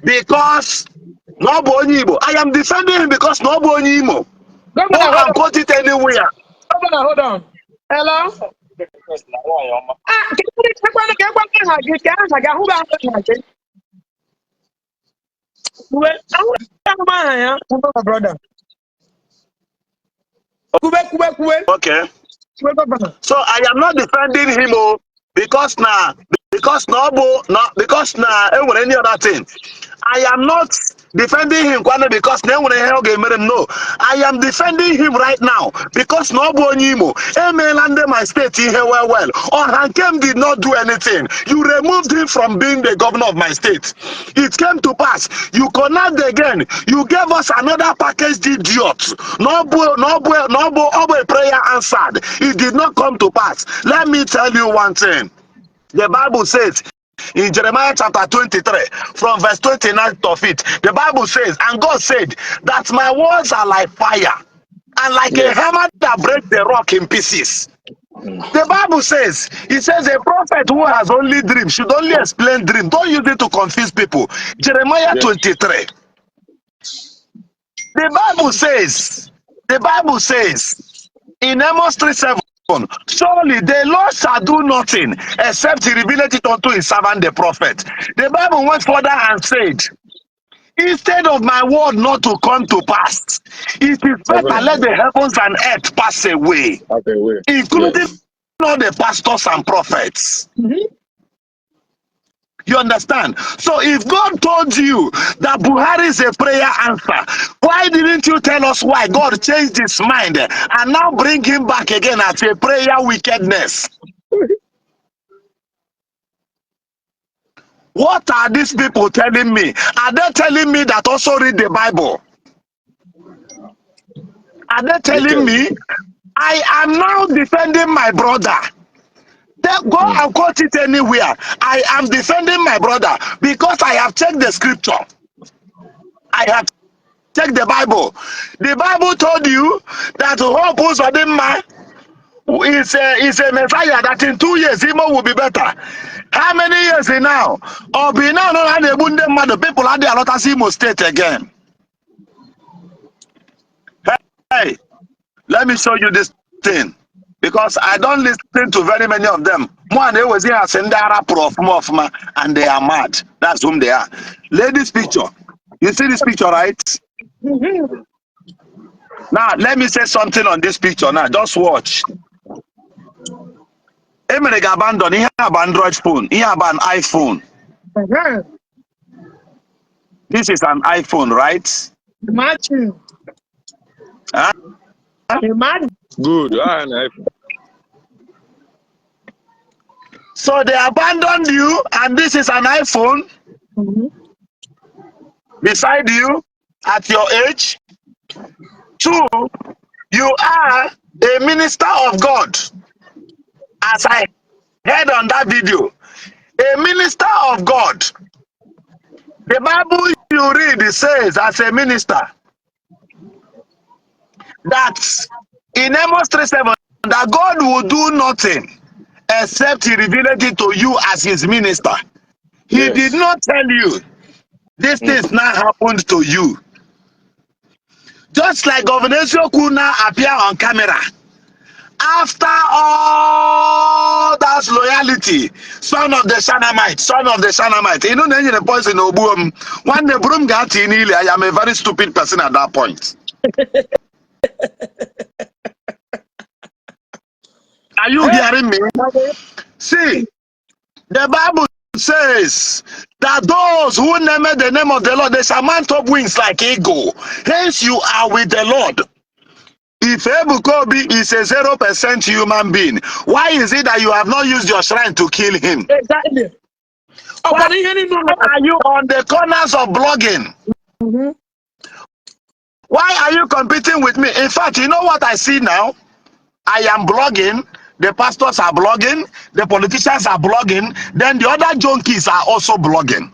because na ọ bụ onye Igbo. I am defending him because na ọ bụ onye Imo. Go Governor, hold and on. Quote it anywhere. Governor, hold on. Hello? Ah, ka ekwe aha gị, ka aha gị, ahụghị aha gị. Kwube, ahụghị ahụ aha ya, my brother. Kwube, kwube, kwube, kwube, governor. So I am not defending him, oh, because na ọ bụ na because na enwere any other thing. I am not Defending him kwanụ because na enwere ihe ọ ga-emere m? No, I am defending him right now because na ọ bụ onye Imo. Emeela ndị my state ihe well well. Ọha nke m did not do anything. You removed him from being the governor of my state. It came to pass, you connived again, you gave us another packaged idiot. Na ọ bụ na ọ bụ na ọ bụ ọ bụ a prayer answered. It did not come to pass. Let me tell you one thing. The Bible says in Jeremiah chapter 23, from verse 29 of it, the Bible says, "And God said that my words are like fire and like a hammer that breaks the rock in pieces." The Bible says, it says a prophet who has only dreams should only explain dream. Don't use it to confuse people. Jeremiah 23. The Bible says in Amos 3 7, "Surely the Lord shall do nothing except he revealed it unto his servant the prophet." The Bible went further and said, "Instead of my word not to come to pass, it is better let the heavens and earth pass away," Okay, wait. including all the pastors and prophets. You understand? So if God told you that Buhari is a prayer answer, why didn't you tell us why God changed his mind and now bring him back again as a prayer wickedness? What are these people telling me? Are they telling me that also read the Bible? Are they telling me I am now defending my brother? Then go and quote it anywhere. I am defending my brother because I have checked the scripture. I have checked the Bible. The Bible told you that Hope Uzodinma is a messiah, that in 2 years Imo will be better. How many years now? Or be now no na egbu ndị mmadụ, people adịghị alọtasị Imo State again. Hey, let me show you this thing because I don't listen to very many of them. Mụ a na-ewezi ha sị ndị ara pụrụ ọfụma ọfụma and they are mad. That's whom they are. Ladies picture. You see this picture, right? Now, let me say something on this picture now. Just watch. Emere gị abandon. Ihe a bụ Android phone. Ihe a bụ an iPhone. This is an iPhone, right? Imagine. Huh? Imagine. Good. Ah, nice. So they abandoned you, and this is an iPhone beside you at your age. Two, you are a minister of God. As I heard on that video, a minister of God. The Bible you read, it says, as a minister, that in Amos 3:7, that God will do nothing except he revealed it to you as his minister. He did not tell you these things now happened to you. Just like Governor Eziokwu now appear on camera. After all that loyalty, son of the Shanamite, son of the Shanamite. You know, the poison ogbuo m. Nwanne buru m gaa tii n'ili. I am a very stupid person at that point. Are you hearing me? See, the Bible says that those who name the name of the Lord, they shall mount up wings like eagle. Hence, you are with the Lord. If Ebuka Obi is a 0% human being, why is it that you have not used your shrine to kill him? Exactly. Why are you on the corners of blogging? Why are you competing with me? In fact, you know what I see now? I am blogging. The pastors are blogging. The politicians are blogging. Then the other junkies are also blogging.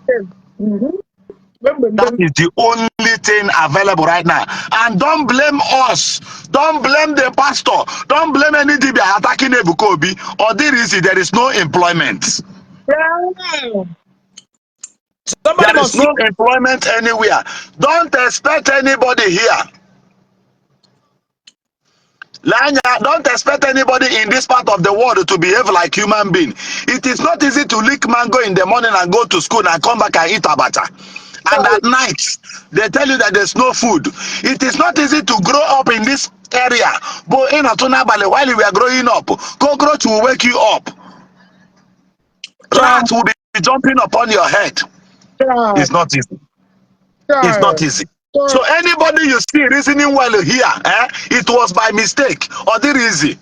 That is the only thing available right now. And don't blame us. Don't blame the pastor. Don't blame any DB attacking Ebuka Obi. Or there is no employment. Yeah. Somebody There is must no employment anywhere. Don't expect anybody here. Lanya, don't expect anybody in this part of the world to behave like human being. It is not easy to lick mango in the morning and go to school and come back and eat abacha. And at night, they tell you that there's no food. It is not easy to grow up in this area. But in Atunabale, while you were growing up, cockroach will wake you up. Rats will be jumping upon your head. It's not easy. It's not easy. So anybody you see reasoning well here, eh, it was by mistake or did easy.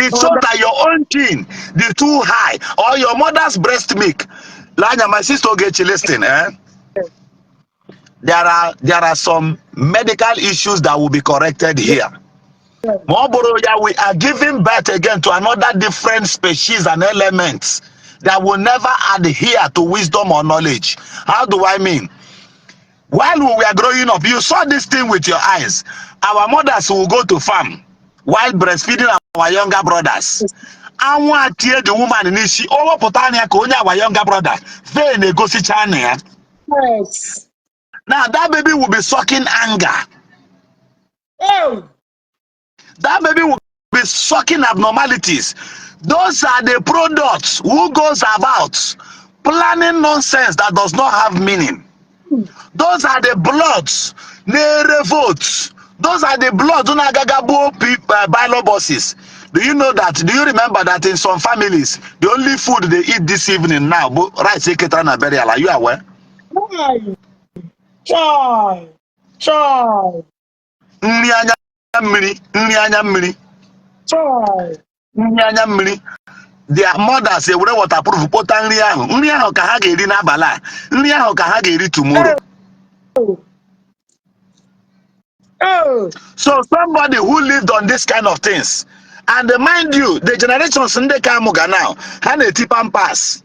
It showed that your own gene, the too high, or your mother's breast milk. Lanya, my sister Ogechi, listen, eh? There are some medical issues that will be corrected here. Ma ọ bụrụ ya, we are giving birth again to another different species and elements that will never adhere to wisdom or knowledge. How do I mean? While we were growing up, you saw this thing with your eyes. Our mothers will go to farm while breastfeeding our younger brothers. Anwụ atie the woman n'isi, o wepụta anya ka onye our younger brother, vein egosicha anya ya. Now that baby will be sucking anger. Oh. That baby will be sucking abnormalities. Those are the products who goes about planning nonsense that does not have meaning. Those are the bloods na-ere votes. Those are the bloods na-agaga gbuo ballot boxes. Do you know that? Do you remember that in some families, the only food they eat this evening now, bụ rice eketara na burial? Are you aware? Chai. Chai. Chai. Nri anya mmiri, nri anya mmiri, Chai. Nri anya mmiri. Their mothers ewere waterproof kpota nri ahụ. Nri ahụ ka ha ga-eri n'abalị a. Nri ahụ ka ha ga-eri tomorrow. Oh. Oh. So somebody who lived on this kind of things, and mind you, the generations ndị ka amụga now, ha na-eti Pampers,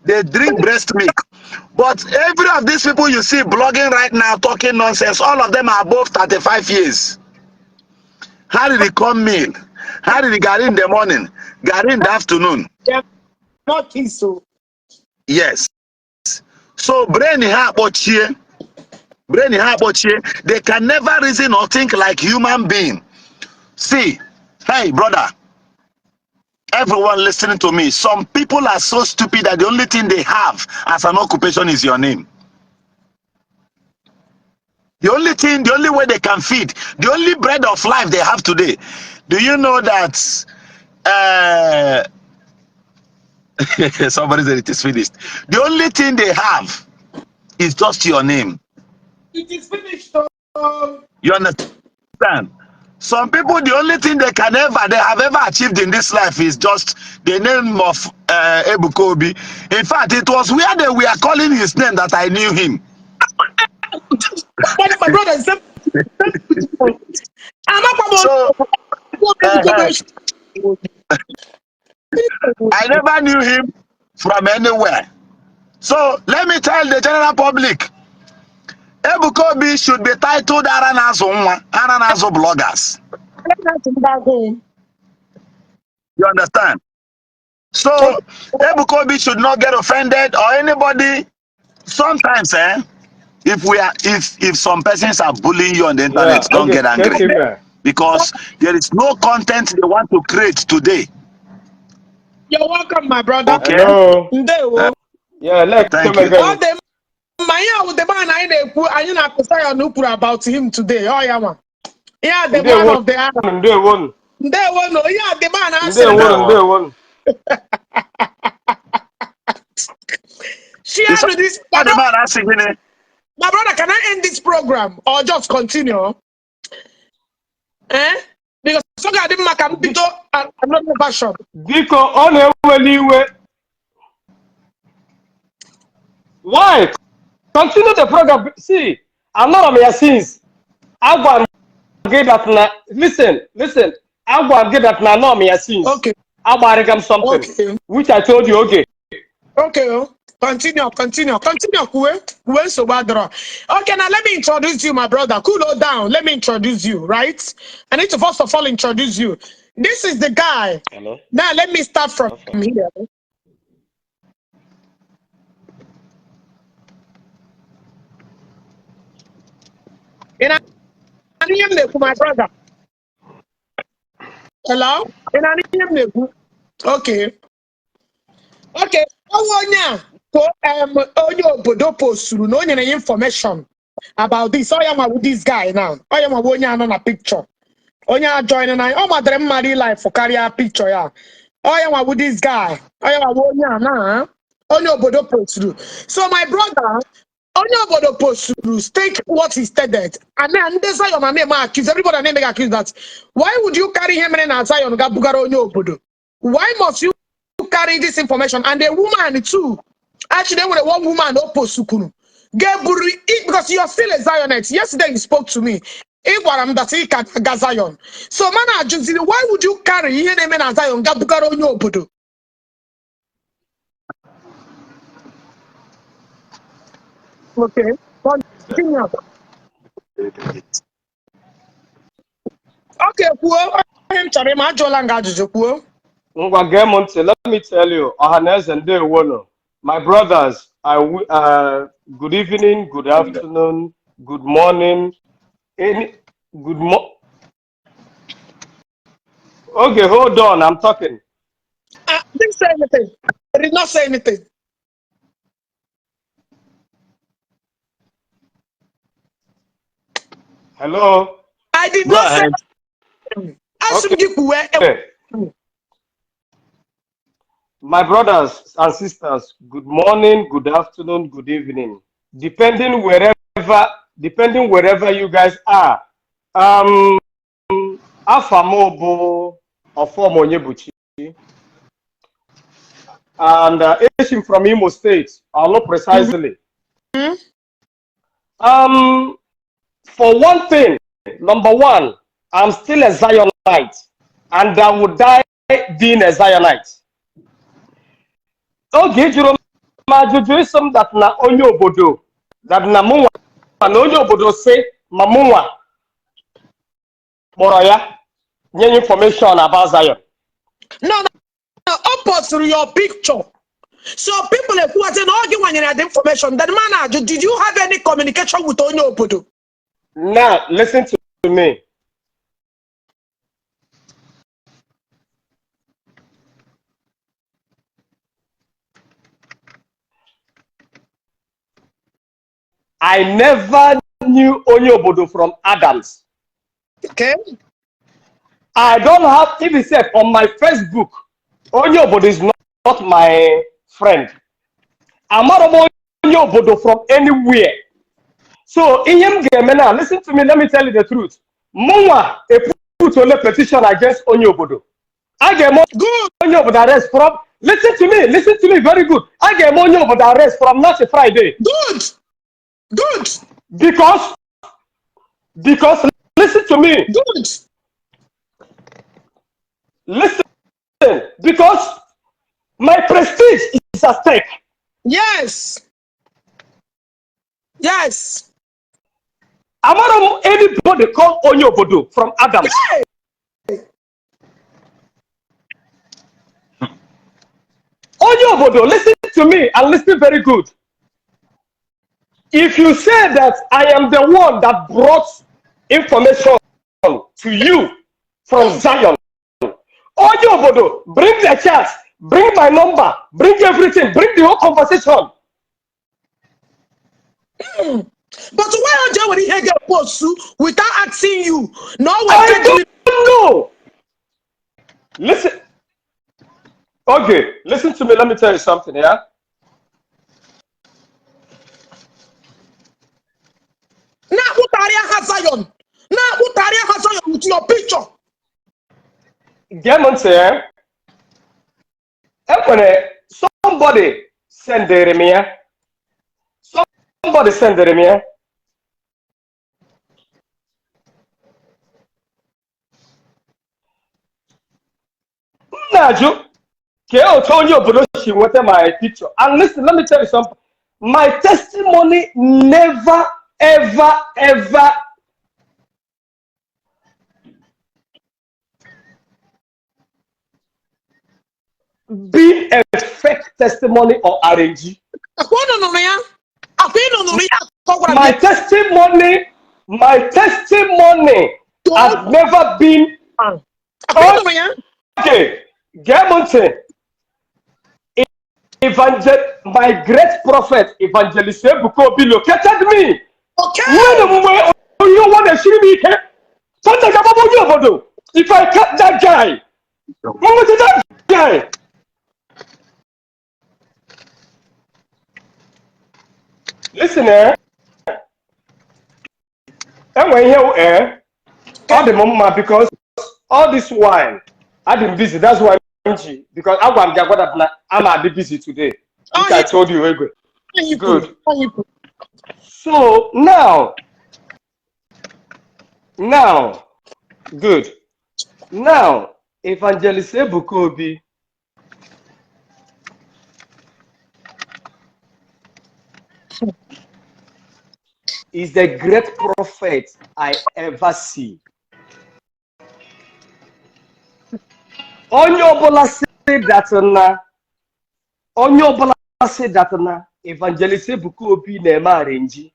they drink breast milk. But every of these people you see blogging right now, talking nonsense, all of them are above 35 years. Ha riri corn meal, ha riri garri in the morning, garri in the afternoon. They are not kids, so. Yes. So brain ha akpọchie, brain ha akpọchie, they can never reason or think like human being. See, hey brother, everyone listening to me, some people are so stupid that the only thing they have as an occupation is your name. The only thing, the only way they can feed, the only bread of life they have today. Do you know that somebody said it is finished? The only thing they have is just your name. It is finished. Oh. You understand? Some people, the only thing they have ever achieved in this life is just the name of Ebuka Obi. In fact, it was where they were calling his name that I knew him. But my brother, same. I'm not So I never knew him from anywhere. So let me tell the general public, Ebuka Obi should be titled Ara na-azụ nwa, Ara na-azụ bloggers. You understand? So Ebuka Obi should not get offended or anybody. Sometimes, eh, if we are if some persons are bullying you on the internet, don't get angry. Thank you, man. Because there is no content they want to create today. You're welcome, my brother. Okay. Hello. Ndewo. Yeah, like Thank come you. again. Ọ dị mma. Ihe awụ the man anyị na-ekwu, anyị na-akụsa ya n'ukwuru about him today. Ọ ya nwa. Ihe a the man Ndewo. Of the hour. Ndewo. Ndewo no. Ihe a the man asịrị. Ndewo. Ndewo. Share It's this. the man asking me, My brother, can I end this program or just continue? Eh? Because so ga dị mma ka m bido another version. Biko, ọ na-eweli iwe. Why? Continue the program. See, anọrọ m ya since. Agwa m gị that na, listen, listen. Agwa m gị that na anọ m ya since. Okay. Agbarịga m something. Okay. Which I told you, okay. Okay. Oh. Continue, continue, continue. Kwuwe, kwuwe, nsogbu adịrọ. Okay, now let me introduce you, my brother. Cool it down. Let me introduce you, right? I need to first of all introduce you. This is the guy. Hello? Now let me start from here. Ị na-anụ ihe m na-ekwu, my brother? Hello? Ị na-anụ ihe m na-ekwu? Okay. Okay. Ọ bụ onye a ka onye obodo posturu na o nyere ya information about this. Ọ ya nwa bụ this guy now. Ọ ya nwa bụ onye anọ na picture. Onye a join na ọ madịrị mma real life karịa picture ya. Ọ ya nwa bụ this guy. Ọ ya nwa bụ onye a na onye obodo posturu. So my brother, Onye obodo posturu take what he stated, and then ndị Zion na na-eme accuse everybody, na-eme accuse that why would you carry ihe mere na Zion ga bugara onye obodo? Why must you carry this information? And a woman too, actually, enwere one woman o postukwuru ga-eburu, because you're still a Zionite. Yesterday you spoke to me, ị gwara m that ị ka ga Zion, so mana ajụziri, why would you carry ihe na-eme na Zion ga bugara onye obodo? Okay, continue. Okay, kwuo ihe m chọrọ ịma. Ajụọla m gị ajụjụ, kwuo. Ngwa, gee m ntị. Let me tell you, ọhaneze, ndewonu. My brothers, good evening, good afternoon, good morning, any good mo okay, hold on, I'm talking. I didn't say anything. I did not say anything. Hello? I did Go not say ahead. Asị m gị kwuwe. Okay. My brothers and sisters, good morning, good afternoon, good evening, depending wherever you guys are. Afa m bụ Ọfọm Onyebuchi, and esi m from Imo State, Orlu precisely. For one thing, number one, I'm still a Zionite, and I will die being a Zionite. Oge ị jụrụ m ajụjụ, ịsị m that na onye obodo, that na mụnwa na onye obodo si ma mụnwa kpọrọ ya nye ya information about Zion. No, ọ posturu your picture, so people ekwuwazi na ọ gị nwanyere ya the information. Then man ajụ, did you have any communication with onye obodo? Now, listen to me. I never knew onye obodo from Adams. I don't have, even said on my Facebook, onye obodo is not my friend. Amara m onye obodo from anywhere. So ihe m ga-eme now, listen to me, let me tell you the truth. Mụnwa put ole petition against onye obodo. A ga-eme Good. Onye obodo arrest from, listen to me, listen to me very good. A ga-eme onye obodo arrest from now to Friday. Good, good. Because listen to me, Good. Listen, because my prestige is at stake. Amara m anybody call onye obodo from Adams. Onye obodo, listen to me and listen very good. If you say that I am the one that brought information to you from Zion, onye obodo, bring the chat, bring my number, bring everything, bring the whole conversation. But why o je were ihe ga-post without asking you na o I were don't know. Listen. Okay, listen to me. Let me tell you something, yeah? Na-akpụtarị aha Zion, na-akpụtarị aha Zion with your picture. Gee m ntị, eh? Enwere somebody sendere m ya. Somebody sendere m ya. M na-ajụ kee otu onye obodo si nweta my picture. And listen, let me tell you something. My testimony never, ever, ever been a fake testimony or arrange. Akwa ọ nụrụ ya, akwa ị nụrụ ya ka ọ gwara My gị. testimony has never been Akwa ị nụrụ ya. Okay. Gee m ntị. Evangel my great prophet, Evangelist Ebuka Obi, located me. Nwere mgbe onye ụwa na-esiri m ike. Sunday ga-agbagbu onye obodo. If I catch that guy, nweta that guy. Listen, eh? Enwe ihe, eh? Ọ dị m mma because all this while adị m busy. That's why m ji, because agwa m gị agwa that na I'm adị busy today, which I told you, Egwe. Anyị kwuru. Good. Anyị kwuru. So now, good. Now, Evangelist Ebuka Obi is the great prophet I ever see. Onye ọbụla sị that na, onye ọbụla sị that na Evangelist Ebuka Obi na-eme arrange,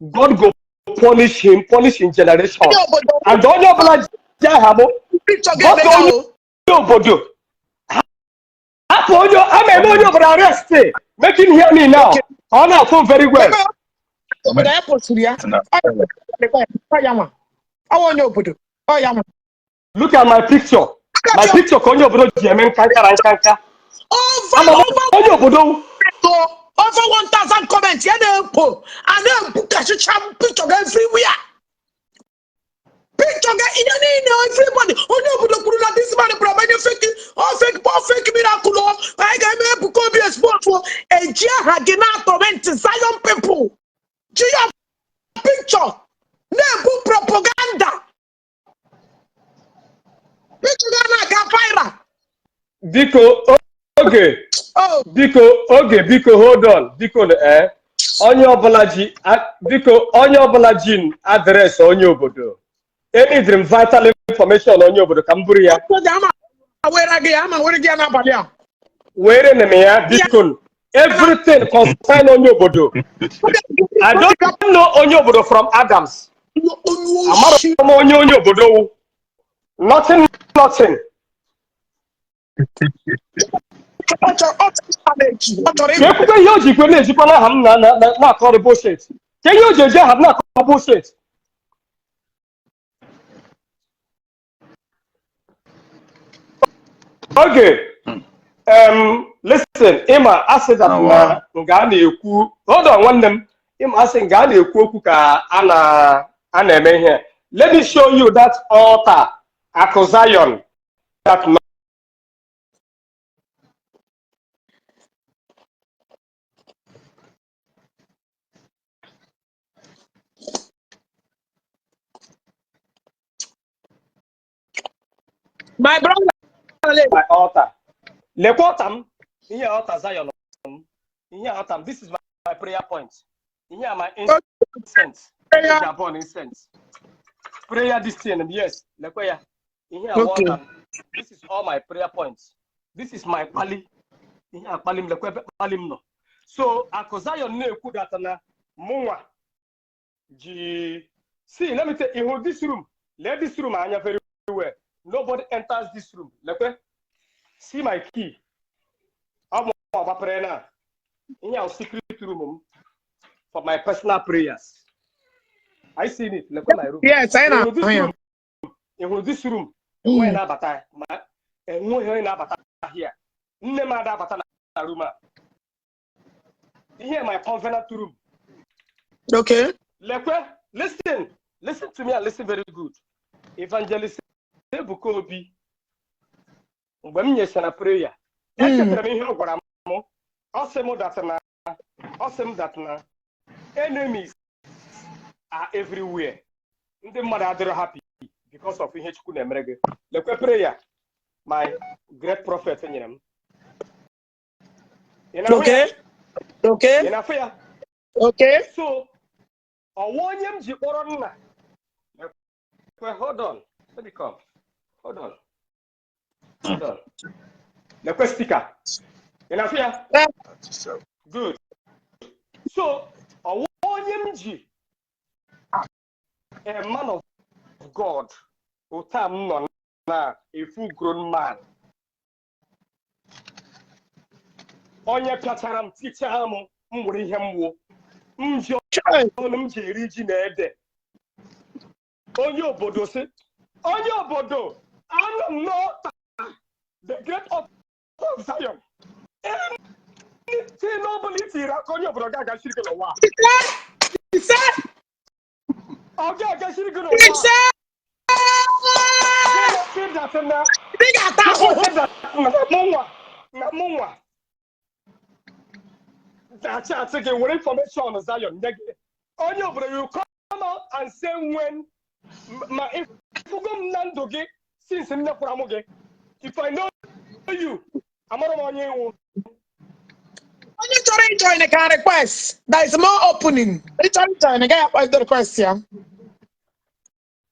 God go punish him, punish him generation. Onye obodo. And onye ọbụla ji aha m Picture but ga-emega onye o. obodo, hapụ onye a na-eme onye obodo arrest, make him hear me now. Ọ na-afụ very well. Ebe obodo ya posturu ya. Ọ ya nwa. Ọ onye obodo. Ọ ya nwa. Look at my picture, my picture ka onye obodo ji eme nka nkara nka nka. Over Ama m over onye obodo. Over 1000 comments ya na-ekpo a na-ebukasịcha picture gị everywhere. Picture gị, ihe niile, everybody. Onye obodo kwuru na this man bụrụ onye fake, ọ fake, ọ fake miracle. O anyị ga-eme Ebuka Obi expose o. Eji aha gị na-atorment Zion people, ji ya picture na-ebu propaganda. Picture gị na-aga viral. Biko, oge. Oh. Biko, oge, biko, hold on, biko. Eh, onye ọbụla ji biko, onye ọbụla ji address onye obodo, enidiri m vital information onye obodo ka m buru ya. Oge ama were gị, ama were gị ya n'abalị a. Were m ya, biko. Everything concern onye obodo. I don't know onye obodo from Adams. Onye Amara oshi. m onye obodo wu nothing, nothing. Ọ chọrọ na-eji ọ chọrọ Ka ịgụ. ekwukwe ihe o ji kwe na-ejikwa n'aha m na-akọrọ bullshit, ka ihe o ji eji aha m na-akọ bullshit. Oge, listen, ịma asị that Oh, na wow. nga a na-ekwu, hold on, nwanne m, ịma asị nga a na-ekwu okwu ka a na-eme ihe. Let me show you that altar, Akụ Zion, that My brother. My altar. Lekwa altar m, ihe altar Zion m, ihe altar m. This is my prayer point. Ihe a my incense. Prayer. Eji abụọ na incense prayer, this thing, yes. Lekwa ya, ihe a altar m. This is all my prayer points. This is my kpali, ihe a kpali m. Lekwa ebe kpali m nọ. So Akụ Zion na-ekwu that na mụnwa ji. See, let me tell you, this room, lee this room anya very well. Nobody enters this room. Lekwe, see my key. Ọ bụ ọgbapere na ihe a secret room m for my personal prayers. I seen it. Lekwe my room. Yes, anyị Ị hụrụ this na-ahụ ya. room? Ị hụrụ this room? Enweghị na-abata, ma enweghị onye na-abata here. Nne m ada abata na room a. Ihe my covenant room. Lekwe, listen, listen to me and listen very good. Evangelist Ebuka Obi, mgbe m nyechara prayer, echetara m ihe ọ gwara m. Ọ sị m that na, ọ sị m that na enemies are everywhere, ndị mmadụ adịrọ happy because of ihe Chukwu na-emere gị. Lekwe prayer my great prophet nyere m. Ị na-ahụ ya? Okay. Okay. Ị na-afụ ya? Okay. So ọwa onye m ji kpọrọ nna. Lekwe, hold on, let me come, hold on, hold on. Lekwe sticker, ị na-afụ ya? Good. So ọwa onye m ji a man of God, ụta m nọ na a full grown man, onye pịachara m, tichaa m, m nwere ihe m wụ, m ji Chai. ọnụ m ji eri ji na ede. Onye obodo si, onye obodo anọ m n'altar, the great altar of Zion. Any Anything ọbụla i tiri aka onye obodo ga-agachiri gị n'ụwa. Ise, ise, Ọ ga-agachiri gị n'ụwa. Ise. Gị na na Ị ga-ata ahụhụ. Na mụnwa na-achị atị gị were information Zion nye gị. Onye obodo, you come out and say when ma ịfụgo m na ndụ gị since m nyekwara m gị. If I know you, amara m onye iwu. Onye chọrọ ijoin ka request. There is more opening. Ị chọrọ ijoin, gaghị akpọ request ya.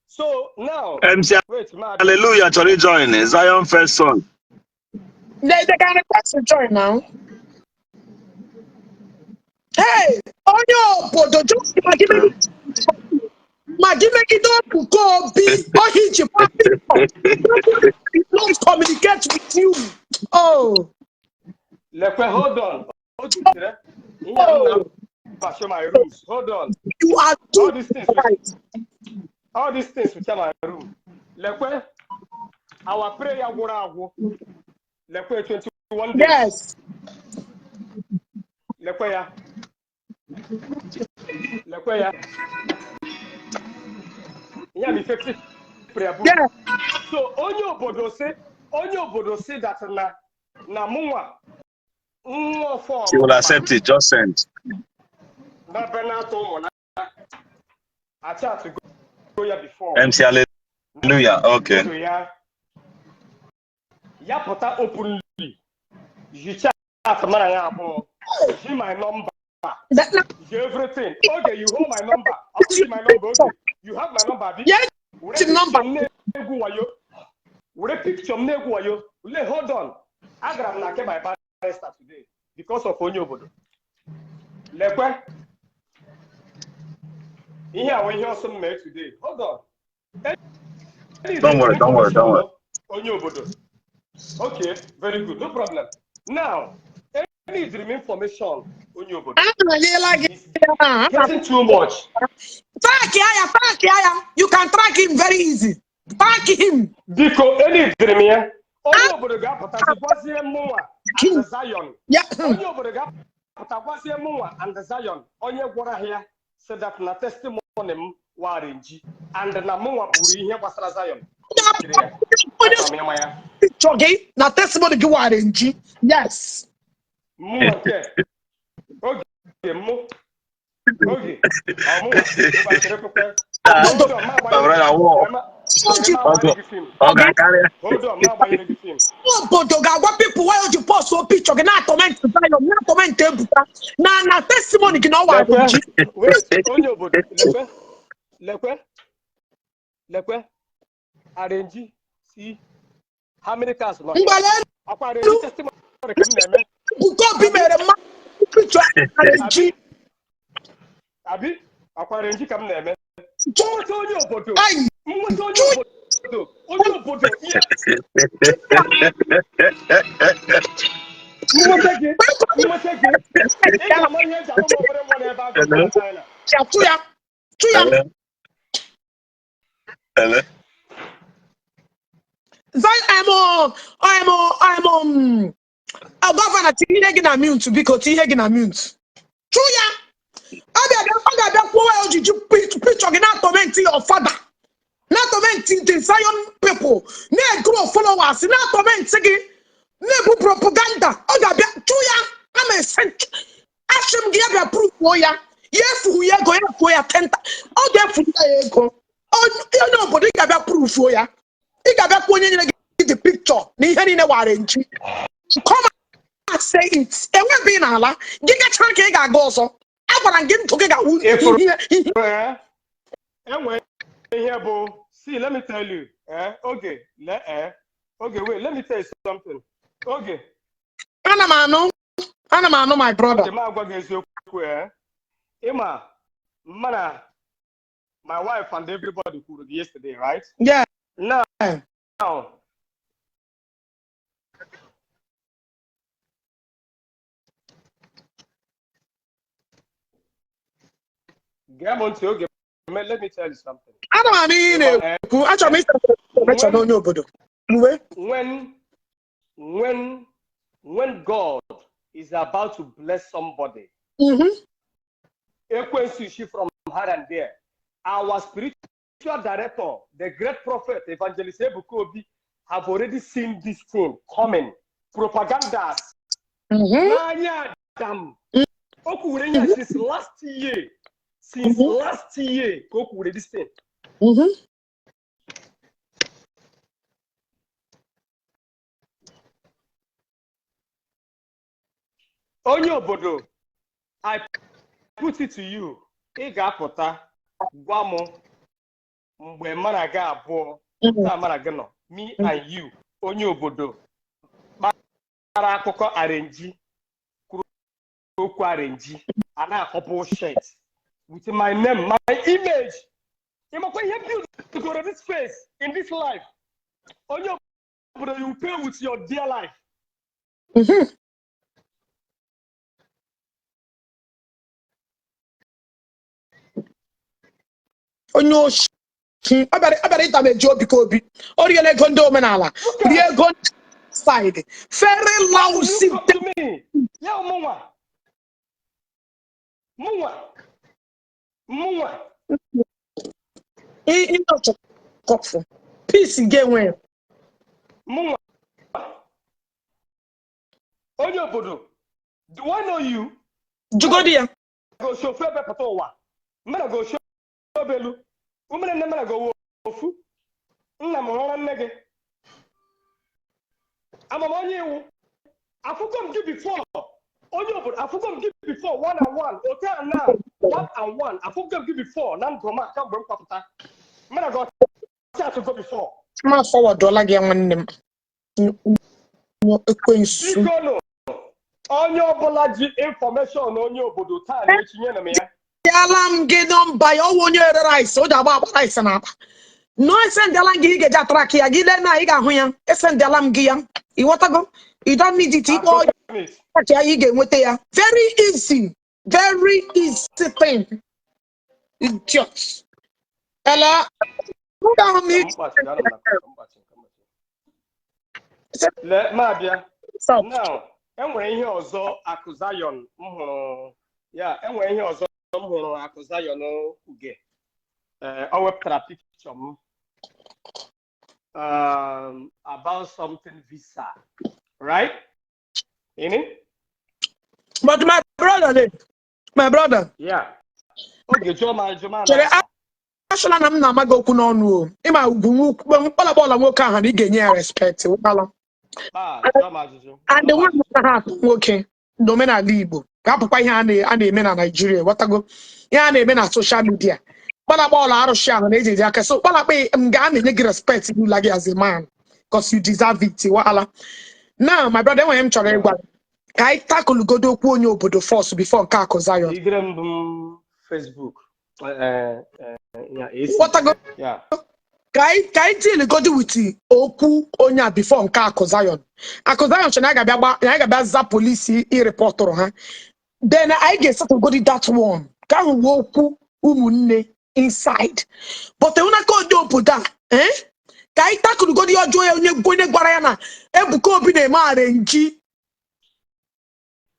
So now, MC wait, ma Hallelujah chọrọ join Zion First Son. They can request to join now. Hey, onye obodo, just ma gị megide Ebuka Obi ohi ji don't communicate with you. Oh, Lekwe, hold on. Hold on. Ihe a m na-abachi my rooms. Hold on. You are All too these things, right. all these things with my room. Lekwe, our prayer gwụrụ agwụ. Lekwe 21 days. Yes. Lekwe ya. Lekwe ya. Ihe a bụ effective prayer book. So onye obodo si that na mụnwa nwa ọfọ She will accept it. Just send. Na be na-atụ ụmụ na achat go ya before. MC Hallelujah. Okay. So ya pụta openly ji chat mara ya abụọ ji my number ji everything. Oge, you hold my number. I'll give you my number. Oge, you have my number, abi? Yeah, Were the number. Picture m na-egwu wayo, were picture m na-egwu wayo. Le, hold on, agara m na nke my barrister today because of onye obodo. Lekwe ihe a wụ ihe ọsọ m mee today. Hold on. Don't worry, don't worry, don't worry. Onye obodo, okay, very good, no problem. Now, any dream information onye obodo Anọnyela gị is ya. getting too much. Track ya, track ya. You can track him very easy. Track him. Biko, any dream ya, onye obodo ga-apụtazi gwazie mụnwa and Zion. Onye obodo ga-apụta gwazie mụnwa and Zion onye gwara ha ya si that na testimony m wara nji and na mụnwa buru ihe gbasara Zion. Jiri ya. Onye Achọrọ m ịma ya. picture gị na testimony gị wara nji. Yes. Mụnwa nke oge mụ oge ọmụnwa ịgbachiri kwekwe. Hold on, ma My brother, war. Oji agbanyere gị film. Ọ ga-akarịa. Hold on, ma agbanyere gị film. Obodo ga-agwa people why o ji post o picture gị na-atorment Zion, na-atorment Ebuka na testimony gị na ọ wara Lekwe, nji. wait, onye obodo, lekwe, lekwe, lekwe, arrange, see how many cars nọ here. Mgbele Ọkwa arrange testimony ka m na-eme. Ebuka Obi mere mmadụ picture arrange. Abi, ọkwa arrange ka m na-eme. Nweta onye obodo, Ai, nweta onye obodo, onye obodo, ihe nweta gị, nweta gị, ị ga-ama ihe eji alụ m obere nwa n'ebe a gụrụ na China. Ya, tụ ya, tụ ya. Hello? Hello? Zion, I'm governor, tinye ihe gị na mute, biko, tinye ihe gị na mute. Chụ ya. Ọ ga-abịa kwuo ya ojiji picture gị na-atorment your father, na-atorment the Zion people, na-egrow followers, na-atorment gị, na-ebu propaganda. Ọ ga-abịa chụ ya. Ama ese asị m gị ya bịa proofuo ya. Ya efughị ya ego, ya efuo ya tenta. Ọ ga-efu ya ego. Onye obodo, ị ga-abịa proofuo ya. Ị ga-abịa kwuo onye nyere gị the picture na ihe niile wara nji. Come and say it. Enweghị ị na-ala. Gị gachara ka ị ga-aga ọzọ. Agwara m gị ndụ gị ga-awụ Ịfụrụ ihe. Enwe ihe bụ, see, let me tell you, oge le oge, wait, let me tell you something, oge. Ana m anụ, ana m anụ, my brother. Oge, m agwa gị eziokwu, ịma mana my wife and everybody kwuru gị yesterday, right? Yeah. Now, now gee m ntị, oge, let me tell you something. Ana m anụ ihe ị na-ekwu. Achọrọ m ịsa information onye obodo. Uwe. When God is about to bless somebody. Ekwensu shi from here and there. Our spiritual director, the great prophet, Evangelist Ebuka Obi, have already seen this thing coming. Propagandas. N'anya Adam. O kwuru ihe since last year. Since last year ka o kwuru this thing. Onye obodo, I put it to you, ị ga-apụta gwa m mgbe mara gị abụọ taa mara gị nọ, me and you, onye obodo kpara akụkọ arrange, kwuru okwu arrange, a na-akọ bullshit with my name, my image. Ịmakwa ihe build goro this face in this life. Onye obodo, you pay with your dear life. Onye oshi ọ bịara ịta m eji obi ka obi o riela ego ndị omenala, rie ego ndị side, very How will lousy. you come to me? Ya mụnwa. Mụnwa. Mụnwa. Ịnọchọkọfụ peace ga-enwe. Mụnwa. Onye obodo, do I know you? Jugodi ya. Gosi ofu ebe pụta ụwa. Mmadụ gosi obelu. Umere nne mmadụ gowo ofu. Nna m rọrọ nne gị. Ama m onye iwu. Afụgo m gị before. Onye obodo, afụgo m gị before one and one. Ote a na one and one. Afụgo m gị before na ndụ m a kamgbe m kwapụta. Mmadụ gosi atụgo before. Ma forwardụọla gị ya, nwanne m ekwensu. Biko nụ, onye ọbụla ji information onye obodo taa na-echi, nye m ya. Esendịala m gị nọmba ya. Ọwụ onye ere rice, o ji agba akpa rice na akpa nọ. Esendịala m gị, ị ga-eji atrack ya gị lee na ị ga-ahụ ya. Esendịala m gị ya, ịghọtago? You don't need it. Ịkpọ track ya, ị ga-enweta ya. Very easy, very easy thing. Idiot. Ele ahụ m. Lee, ma abịa now, enwere ihe ọzọ Akụ Zion m hụrụ ya. Enwere ihe ọzọ m hụrụ Akụ Zion uge. Ee, o wepụtara picture m about something visa, right? Ini? But my brother, my brother. Yeah, oge jụọ m ajụ m. Chere. Na Asịla na m na-ama gị okwu n'ọnụ o. Ịma ugwu kpọlọkpọlọ nwoke ahụ na ị ga-enye ya respect wụkala. Ma jụọ m ajụjụ. And nwa ha atụ nwoke n'omenala Igbo ga-apụkwa ihe a na-eme na Naịjirịa, ghọtago? Ihe a na-eme na social media, kpọlọkpọlọ arụsị ahụ na-eji eji aka so kpọlọkpọ m ga a na-enye gị respect n'ụlọ gị as a man because you deserve it. Wahala. Now, my brother, enwere m chọrọ ịgwa gị ka anyị takụlụgodo okwu onye obodo first before nke Akụ Zion. Igere m bụ Facebook, ya AC. Ghọtago? Ya. Ka anyị deal with okwu onye a before nke Akụ Zion. Akụ Zion chere na ya ga-abịa gba na ya ga-abịa za polisi ịreportụrụ ha, then anyị ga-esetụgodi that one ka ahụ wee okwu ụmụnne inside. But enwenaka onye obodo a, eh? Ka anyị takụlugodi ọjọọ ya, onye gwara ya na Ebuka Obi na-eme arrange,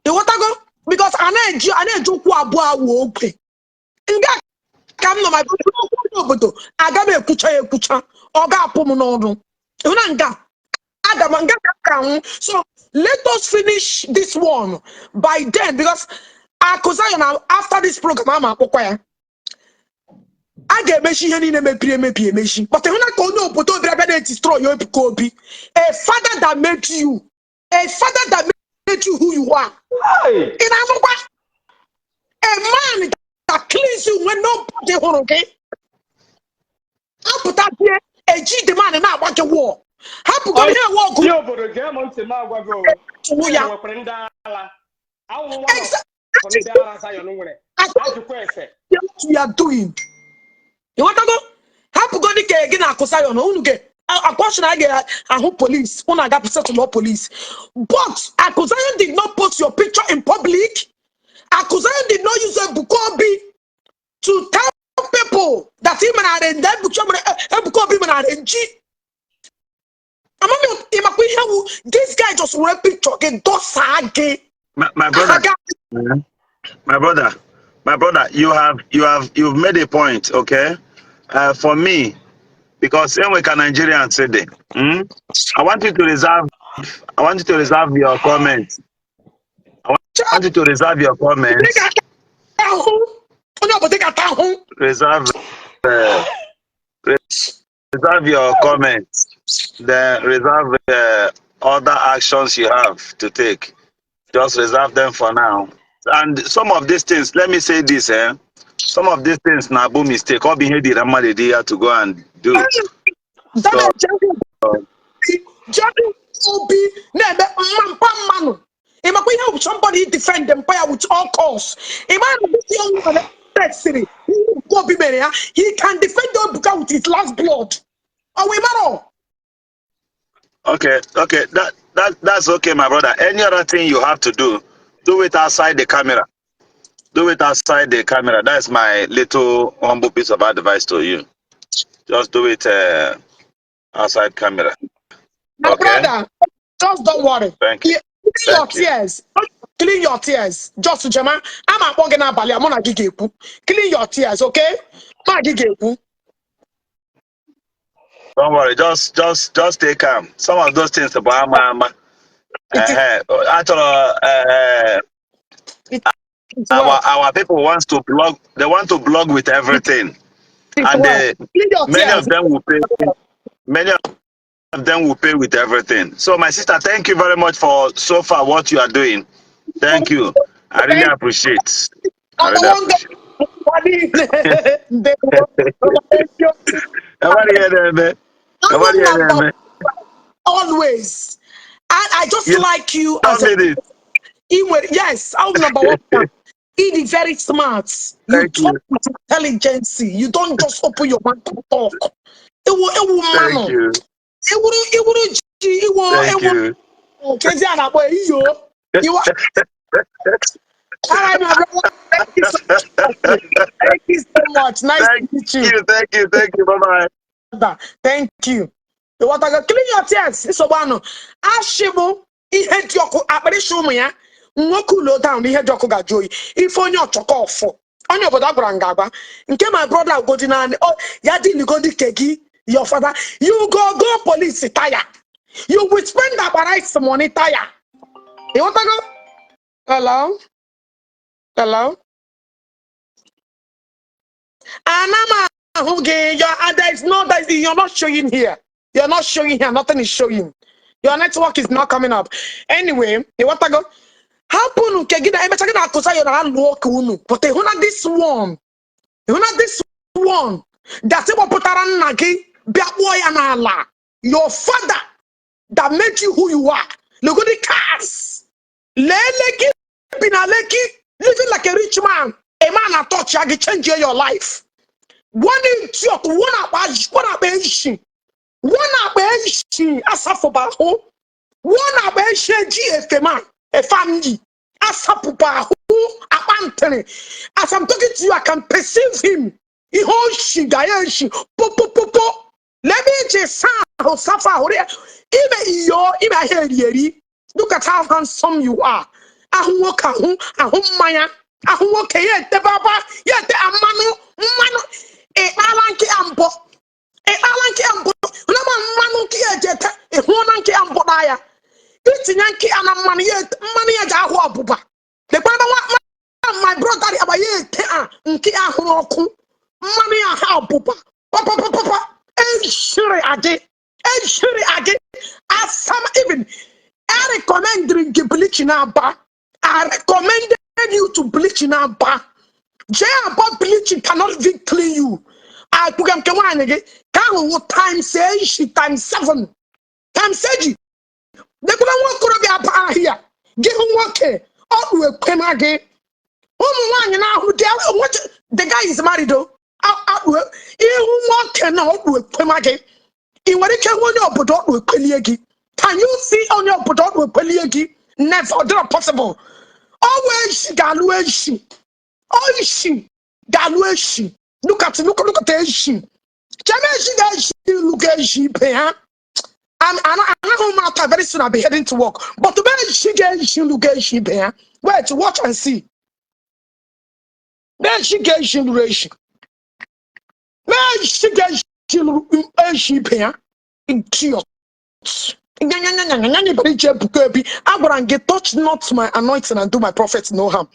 ịghọtago? Because a na-eji ụkwụ abụọ awụ ogwe nga ka m nọ ma okwu onye obodo aga m ekwucha ya ekwucha, ọ ga-apụ m n'ọnụ. Ịhụ na nga aga m nga ka m ga-anwụ. So let us finish this one by then, because Akụ Zion na after this program ama akpọkwa ya, a ga-emechi ihe niile mebiri emebi emechi. But ịhụ na ka onye obodo bịara bịa na-edestroy ya Ebuka Obi, a father that made you, a father that made you who you are. Hey! Ị na-anụkwa? A man that cleans you when nobody hụrụ gị apụtazie eji the man na-agba gị wọọ hapụgo ihe ewe ọgụ. Ndị obodo, gee m ntị m agwa gị o. Tụwụ ya. Nwekwara ndị ala awụ nwa Exactly. ndị ara Zion nwere ajụkwa ese. What we are doing, ịghọtago? Hapụgo dị ka gị na Akụ Zion unu ga akwasị na a ga-ahụ police, unu aga settle police. But Akụ Zion did not post your picture in public. Akụ Zion did not use Ebuka Obi to tell people that he mere arrange. Ebuka Obi mere arrange. Amami ịmakwa ihe wu this guy just were picture gị dọsaa gị. My brother, my brother, my brother, you've made a point, okay? For me, because same way can Nigerians say they, I want you to reserve your comments. I want you to reserve your Ị comments. Ga-ata ahụhụ. Onye obodo, ị ga-ata ahụhụ. Reserve your comments. Then reserve other actions you have to take. Just reserve them for now. And some of these things, let me say this, eh? Some of these things na bụ mistake. Ọ bụ ihe dịrị mmadụ dị ya to go and do. So, Jerry Obi na-eme mma mpa mmanụ. Ị makwa ihe bụ somebody defend mpa ya with all costs. Ị ma na this young man sịrị ihe Obi mere ya, he can defend Ebuka with his last blood. Ọ wụ ịmarọ? Okay, that's okay, my brother. Any other thing you have to do, do it outside the camera. Do it outside the camera. That's my little humble piece of advice to you. Just do it outside camera. My Okay. brother, just don't worry. Thank you. Clean your Thank you. tears. Clean your tears. Just Jema, ama akpọ gị n'abalị a, mụ na gị ga-ekwu. Clean your tears, okay? Mụ na gị ga-ekwu. Don't worry. Just stay calm. Some of those things about ama ama. It is Actually, it is our well. Our people wants to blog. They want to blog with everything, It is and well. they, Clean your many tears. Of them will pay. Many of them will pay with everything. So, my sister, thank you very much for so far what you are doing. Thank you. I really Thank appreciate. I I'm the really one appreciate. that. Thank you. Everybody here, there, man. I'm Everybody here, there, number man. always. I just You like you as don't a need it. Yes, I'm number one fan. He is very smart. You Thank talk you. With intelligence. You don't just open your mouth to talk. It will Thank man. you. It will Thank it will you. Kezi a na-akpọ ya, iyo. You are all right, my brother. Thank you so much. Thank you so much. Nice Thank to meet you. you. Thank you. Thank you. Bye bye. Brother. Thank you. Ịghọtago? Clean your tears. Nsogbu anụ. Ashị bụ ihe dị ọkụ akpịrịsị ụmụ ya. Nwoke ulo down, ihe dị ọkụ ga-ajụ oyi. Ife onye ọchọkọ ọfụ. Onye obodo a gwara m ga-agwa. Nke my brother godi naanị. Oh, ya dị ligodi ke gị, your father. You go go police tire. You will spend akpa rice money tire. Ịghọtago? Hello? Hello? Ana m ahụ gị. There is no, there is, you're not showing here. You're not showing here. Nothing is showing. Your network is not coming up. Anyway, ịghọtago? Hapụnụ nke gị na emecha gị na-akụsa ya na alụ ọka unu. But ịhụ na this one, ịhụ na this one, that kpọpụtara nna gị bịa kpụọ ya n'ala. Your father that made you who you are. Legodi cars. Lee Lekki bi na Lekki, living like a rich man. A man na touch ya gị change your life. One idiot, one akpa eshi, one akpa eshi asafụba ahụ, one akpa eshi eji efe ma efe m yi asapụba ahụ akpa ntịrị. As I'm talking to you, I can perceive him. Ihe oshi ga ya eshi popopopo. Let me eji sa ahụ safa ahụ ya ime iyo ime ahịa eri eri. Look at how handsome you are. Ahụ nwoke ahụ ahụ mmanya ahụ nwoke ya ete baba ya ete mmanụ mmanụ ịkpala nke ya mbọ ịkpala nke ya mbọ nama mmanụ nke ya eji ete ịhụ na nke ya mbọ na ya itinye nke ya na mmanụ ya mmanụ ya ji ahụ ọbụba lekwa ebe nwa my brother agba ya ete a nke ya hụrụ ọkụ mmanụ ya ha ọbụba papapapapa eshiri adị eshiri adị asam. Even I recommend gị bleach na Aba. I recommended you to bleach na Aba. Jee Aba, bleach cannot even clean you. Akpụga nke nwaanyị gị ka ahụ wụ times eshi times seven times eji lekwara nwa okorobịa aba ahịa gị hụ nwoke ọkpụ ekwema gị ụmụ nwaanyị na-ahụ dị the guy is married o akpụ ihu nwoke na ọkpụ ekwema gị. Ị nwere ike hụ onye obodo ọkpụ ekwelie gị? Can you see onye obodo ọkpụ ekwelie gị? Never. Ọ dịrọ possible. Ọwụ eshi ga-alụ eshi oishi ga-alụ eshi. Look at, look, look at eshi cheme eshi ga-eshi ilu ga-eshi ibe ha. Anaghị m ata. Very soon I'll be heading to work, but mechi ga-eji nlu ga-eji ibe ya. Wait, watch and see. Mechi ga-eji nluru eji, mechi ga-eji nluru eji ibe ya. Idiot. Nyanyanyanyanya ibere ije Ebuka Obi. Agwara m gị, touch not my anointing and do my prophet no harm.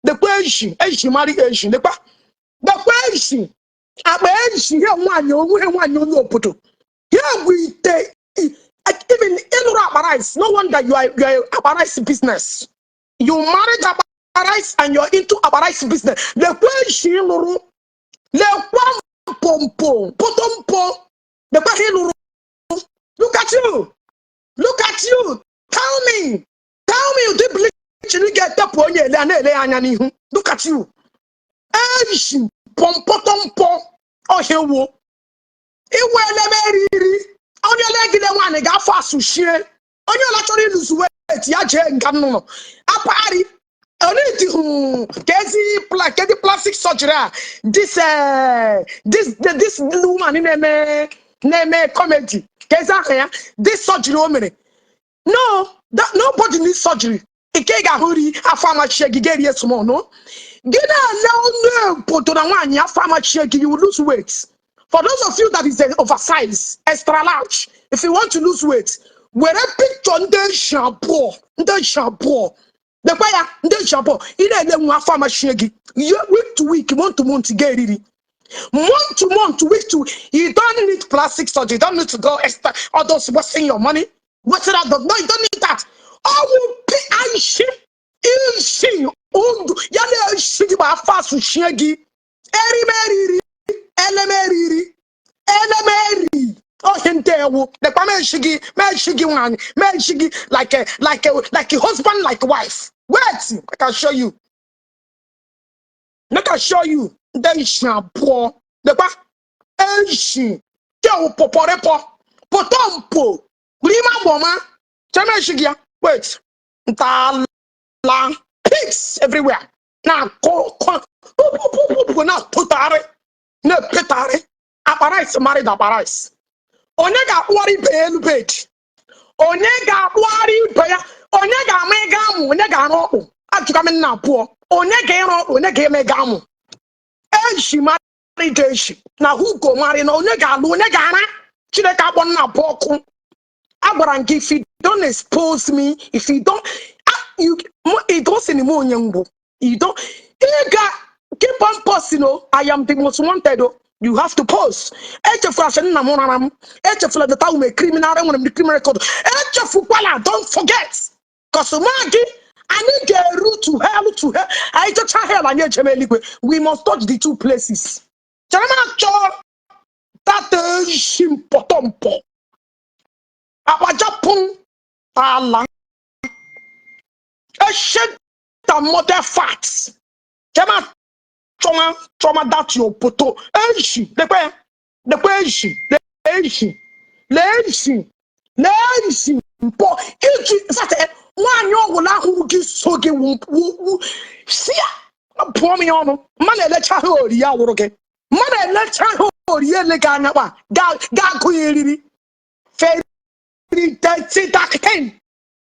Lekwa eji eji mari eji, lekwa, lekwa eji akpa eji ihe nwaanyị onwe nwaanyị onye obodo ya bụ ite. Even ịlụrụ akpa rice, no wonder you are akpa rice business. You married akpa rice and you're into akpa rice business. Lekwa eji ịlụrụ, lekwa mpompo potompo, lekwa ihe ịlụrụ. Look at you, look at you. Tell me, tell me, ụdị bleaching ị ga-etepụ onye ele a na-ele ya anya n'ihu. Look at you. Eji pọmpọtọmpọ ọhịa wo iwe elemeriri onye legide nwaanyị ga-afọ asụchie. Onye ọla chọrọ ịlụzu weight ya jee nga nnụnụ apagharị onidi. Ka ezi kedu plastic surgery a this woman na-eme comedy, ka ezi aha ya, this surgery o mere. No, that, nobody needs surgery. Ike ị ga-ahụ ri afọ amachie gị ga-erie small. No, gị na-ele onye obodo na nwaanyị afọ amachie gị, you will lose weight. For those of you that is oversize, extra large, if you want to lose weight, were picture ndị eji abụọ, ndị eji abụọ, lekwa ya, ndị eji abụọ ị na-ele nwa afọ amachie gị. Week to week, month to month, ga-eriri month to month, week to, you don't need plastic surgery. You don't need to go extra, all those wasting your money, wasting out. No, you don't need that. Ọwụ pi isi ndụ ya na-esi gị ma afọ asụchie gị erimeriri elemeriri elemeri ọhịa nte ewu. Lekwa mechi gị, mechi gị nwaanyị, mechi gị like a husband, like wife. Wait, I can show you. Make I show you. Ndị isi abụọ, lekwa eshi kewu pọpọrịpọ pọtọmpo rima gbọma chemeshi gị ya. Wait, ntala pigs everywhere na-akụ pụpụpụpụ na-atụtarị na-epetarị akpa rice, married akpa rice. Onye ga-akpụgharị ibe ya elu bed? Onye ga-akpụgharị ibe ya? Onye ga-ama ịga amụ? Onye ga-arụ ọkpụ? Ajụka m nna abụọ, onye ga-ịrụ ọkpụ? Onye ga-eme ga amụ? Eji married eji na hugo marị na onye ga-alụ, onye ga-ara? Chineke akpọ nna abụọ ọkụ. Agwara m gị, if you don't expose me, if you don't, ah, you you don't see m onye mgbu, you don't, ị ga keep on posting o. I am the most wanted o. You have to post. Echefula sị nna m rara m, echefula that I'm a criminal, enwere m the criminal record. Echefukwala, don't forget, cause ma gị anyị ga-eru to hell, to hell. Anyị jechaa hell, anyị ejeme eluigwe. We must touch the two places. Chere m achọ tata eshi mpọtọmpọ agbajapụ ala eshe mother fat. Chere m chọma chọma that your poto eshi. Lekwe ya, lekwe eshi, lee eshi, lee eshi, lee eshi mpọ iji fat. Nwaanyị ọbụla hụrụ gị so gị wu si ya pụọ m ya ọnụ. Mmadụ elecha ha ori ya wụrụ gị, mmadụ elecha ha ori ya ele gị anya kpa ga-agụ ya eriri very dirty dark thing.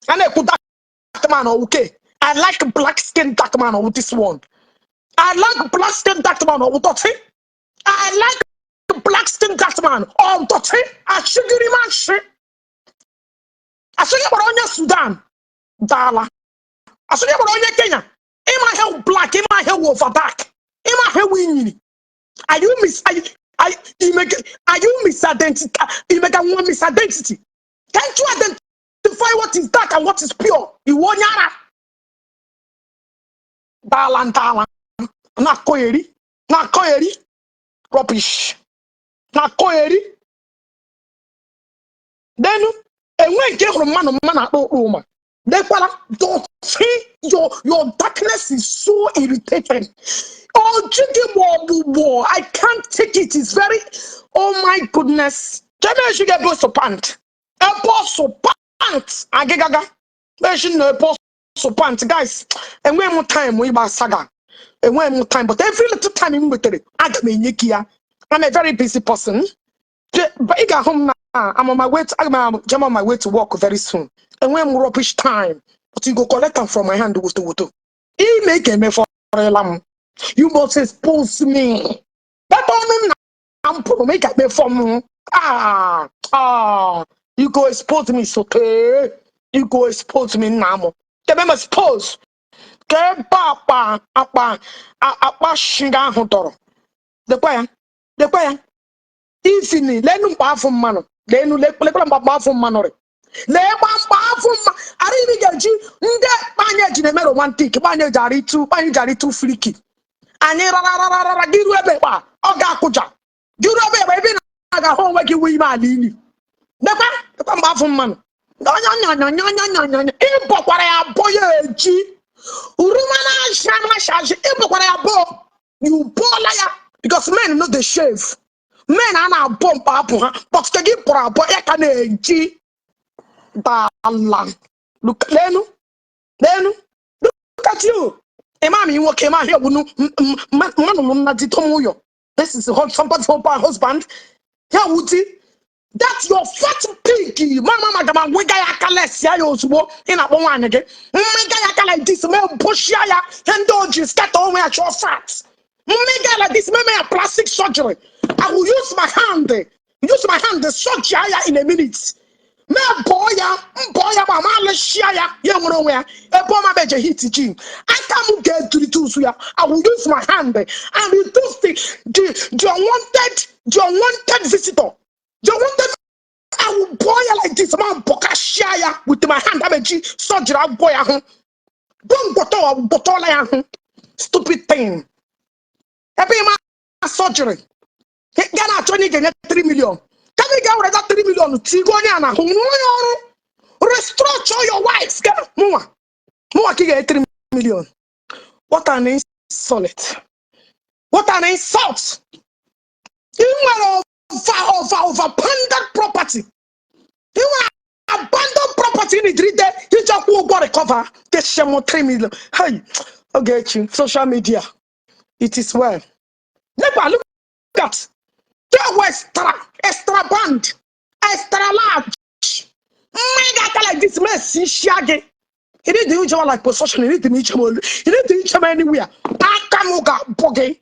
A na-ekwu dark man or okay, I like black skin dark man or this one. I like black skin dark man or dirty. I like black skin dark man or dirty. Ashigiri man shi asịghị gbara onye Sudan daala, asịghị gbara onye Kenya. Ịma ihe wụ black, ịma ihe wụ over dark, ịma ihe wụ inyiri. Are you mis are you are you are you misidentity? Imega nwa misidentity. Can't you identify what is dark and what is pure? Iwu onye ara daala ndaala na-akọ eri, na-akọ eri rubbish, na-akọ eri. Then enwe nke hụrụ mmanụ mma na akpụ ụkpụ ụma lekwala dirty. Your darkness is so irritating. Oh, gị ma ọgbụgbọ, I can't take it. It's very, oh my goodness. Chemeshi ga ebe pant, ebe ọsụ pant agịgaga meshi na ebe ọsụ pant. Guys, enweghị m time ịgba saga, enweghị m time, but every little time m nwetara, aga m enye gị ya. I'm a very busy person. But ị ga-ahụ m na I'm on my way to, I'm on my way to work very soon. Enwe m rubbish time, but you go collect am from my hand woto woto. Ime ka emefọrịla m. You must expose me. That ọnụ nna m pụrụ m, ị ga-emefọ m. Ah, ah, you go expose me, so okay. You go expose me, nna m. Kebe m expose. Ka ebe akpa akpa akpa shinga ahụ dọrọ. Lekwa ya, lekwa ya. Ifini, lenu mkpa afọ mmanụ. Lenu, lekwala mkpa afọ mmanụ rị. Lee gba mkpa afọ mma. Arịrị ga-eji ndị kpanye ji na-eme romantic, kpanye ji arịtụ, kpanye ji arịtụ freaky. Anyị rarararara gị ruo ebe kpa, ọ ga-akụja. Gị ruo ebe ebe ị na-aga ahụ onwe gị wee ime ala ili. Lekwa, lekwa mgbe afọ mmanụ. Nya nya nya nya nya nya nya. Ịbọkwara ya abụọ ya eji. Urumana asha ịbọkwara ya abụọ. You bọọla ya because men no dey shave. Men a na-abọ mkpa apụ ha, but nke gị pụrụ abụọ ya ka na-eji dala. Look, lenu, lenu, look at you. Imam nwoke ma ahịa gbunu mmanụ lụ nna di tomuyo. This is somebody's husband. Ya wuti. That's your fat pig. Mama magama wega ya aka lesi ya ozugbo ị na-akpọ nwaanyị gị. Mmega ya aka like this, mee bushia ya, ihe ndị oji scatter onwe ya chọọ fat. Mmega like this, mee ya plastic surgery. I will use my hand, use my hand surgery ya in a minute. Mee bọọ ya, mbọọ ya ma ma alụshia ya, ya nwere onwe ya. Ebe ọ ma beje hit gym. Aka m ga-edurite usu ya. I will use my hand and reduce the unwanted visitor. The unwanted. I will bọọ ya like this, ma bọkashia ya with my hand. Ameji surgery agwọ ya hụ. Gwọtọ gwọtọla ya hụ. Stupid thing. Ebe ịma surgery. Ga na-achọ onye ị ga-enye 3 million. Kama ị ga-ewere that 3 million tigo onye a n'ahụ rụọ ya ọrụ. Restructure your wife. Ga mụnwa. Mụnwa ka ị ga-enye 3 million. What an insult. What an insult. Ị nwere over over property. Ị nwere abandoned property in Idride iji akwụ ụgwọ recover. Keshem 3 million. Hey, Ogechi, social media. It is well. Never look at. There were extra, extra band, extra large. Mmanya ga-aka like this, mee shia gị. You need to use like possession, you need to use you need to use anywhere. Aka m ga-abụ gị.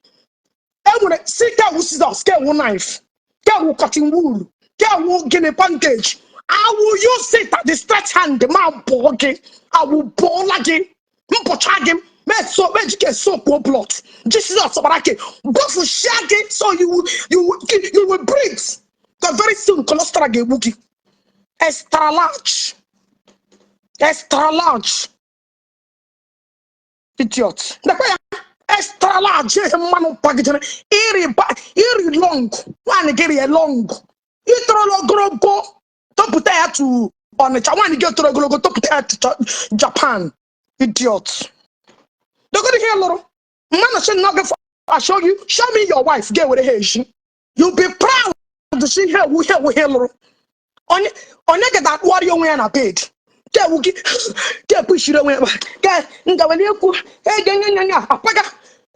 Enwere si ke wu scissors, ke wu knife, ke wu cotton wool, ke wu gịnị bandage. I will use it at the stretch hand ma bụọ gị. I will bụọla gị. Mbọcha gị. Mee so mee jike soap o blood. Ji scissors gbara gị. Bọfụshia gị so you will breathe. Because very soon cholesterol ga-egbu gị. Extra large. Extra large. Idiot. Lekwa ya. Extra large ihe mmanụ pagidere. Iri ba iri long. Nwaanyị gị rie long. Ịtọrọla ogologo tọpụta ya tu Ọnịcha. Nwaanyị gị toro ogologo tọpụta ya to Japan. Idiot. Dogodo ihe lụrụ. Mmanụ sị nnọọ gị I show you, show me your wife. Ga-ewere ha eji. You be proud to see ihe ewu ihe ewu ihe lụrụ. Onye onye ga akpụgharị onwe ya na bed. Ke ewu gị ke epushiri onwe ya ke ngaweli ekwu ege nye nye nye apaga.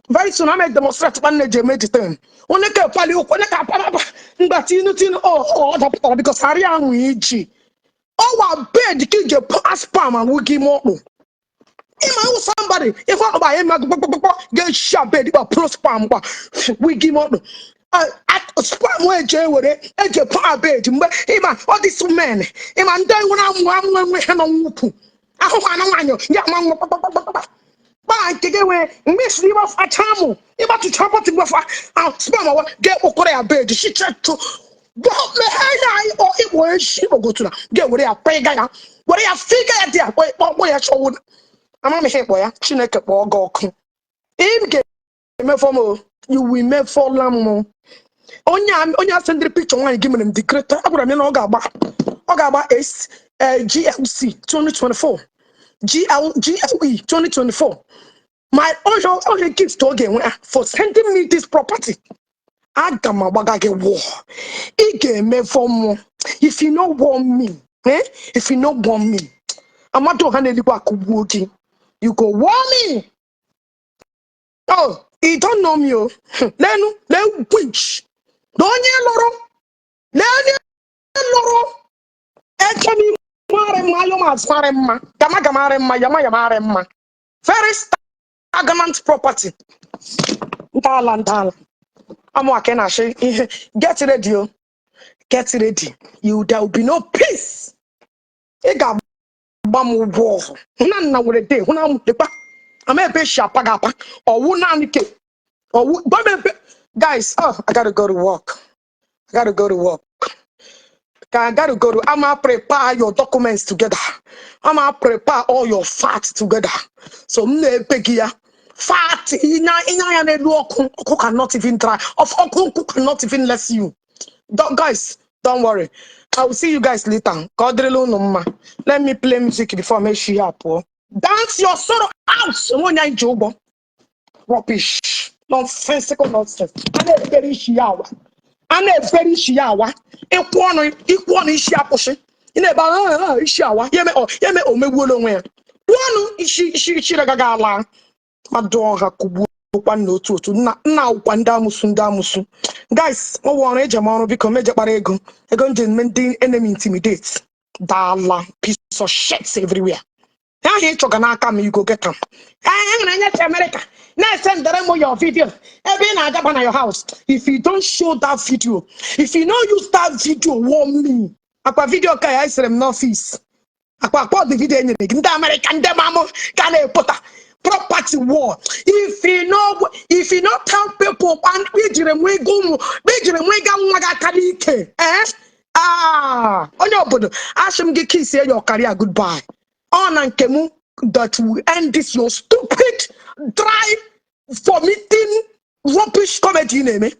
Very soon I may demonstrate kpa nne ji eme the thing. Onye ka ekwali ụkwụ onye ka apapa mgba tinu tinu ọ ọ dapụtara because arị ahụ iji. Ọwa bed ka ị ga-epu spam awụ gị ime ọkpụ. Ịma hụ somebody ife ọkpụ anyị ma kpọkpọkpọ ga-eshi bed gba pro spam gba wigi ime ọkpụ. Spam eji ewere eji epu bed mgbe ịma all these men ịma ndị nwere amụ amụ enwe ha nọ nwukwu ahụhụ anụ nwaanyị ya ama nwa kpakpakpakpakpa gbaa nke gị nwee mgbe isiri ịgba acha amụ ịgbatụcha bọtụ gbafa spam ọwa ga-ekpokọrọ ya bed chichetụ meghee ya ịkpọ ịkpọ echi ịkpọgotụra ga-ewere ya pịga ya were ya figa ya dị ya kpọ ya chọwụ ama m ihe ịkpọ ya. Chineke kpọọ gị ọkụ. Ị ga-emefọ m o. You will mefọla m. Onye a onye a sendịrị picture nwaanyị gị mere m the greater. Agwara m ya na ọ ga-agba S GLC 2024 GL GLE 2024. My onye onye gift ọ ga-enwe for sending me this property. Aga m agbaga gị wụọ. Ị ga-emefọ m if you no want me, eh? If you no want me, amadu ọha na-elikwa akụgbuo gị. You go warn me. Oh, you don't know me o. Lenu lee winch na onye lụrụ lee onye. Lụrụ eche n'ihu arị mma, ayọ m azụ arị mma, gama gama arị mma, yama yama arị mma. Very stagnant property. Ntọala ntọala. Amụ aka ị na-achị ihe. Get ready o. Get ready. You there will be no peace. Ị ga-agba m ụgwọ ọhụ. Hụ na nna nwere day, hụ na m lekwa. Ama ebe esi apa gị apa. Ọwụ naanị ke. Ọwụ gwa m ebe. Guys, oh, I gotta go to work. I gotta go to work. I gotta go to. I'ma prepare your documents together. I'ma prepare all your facts together. So m na-ebe gị ya. Fat ịnya ịnya ya n'elu ọkụ, ọkụ cannot even dry. Of ọkụ ọkụ cannot even less you. Don't, guys, don't worry. I will see you guys later. Ka ọ dịrịla unu mma. Let me play music before I make sure ya pụọ. Dance your sorrow out. Onwe onye anyị ji ụgwọ. Rubbish. Nonsensical nonsense. A na-ebere isi ya awa. A na-ebere isi ya awa. Ịkwụ ọnụ ịkwụ ọnụ isi akwụsị. Ị na-ebe "Ah, ah, isi awa. Ya eme ọ ya eme o megbuola onwe ya. Kwụọ ọnụ isi isi isi agaghị ala. Mmadụ ọha kụgbuokwa n'otu otu nna nna akwụkwa ndị amụsụ ndị amụsụ. Guys, ọ wụ ọrụ eji m ọrụ biko meje kpara ego. Ego m ji eme ndị enemy intimidate. Dala piece of shit everywhere. Ahụ ị chọga n'aka m, you go get am. Ee, enwere nye America na-esendere m your video ebe ị na-agaba na your house. If you don't show that video, if you no use that video warn me. Akwa video ka ya esere m n'ọfịs. Akwa akpọ the video enyere gị ndị America ndị mamụ ka na-epụta property war. If you no tell people ijiri nwa ego ụmụ ijiri nwa ịga nwa gị aka n'ike, eh? Ah, onye obodo asị m gị kiss your career goodbye. Ọ na nke m that will end this your stupid, dry, vomiting rubbish comedy ị na-eme.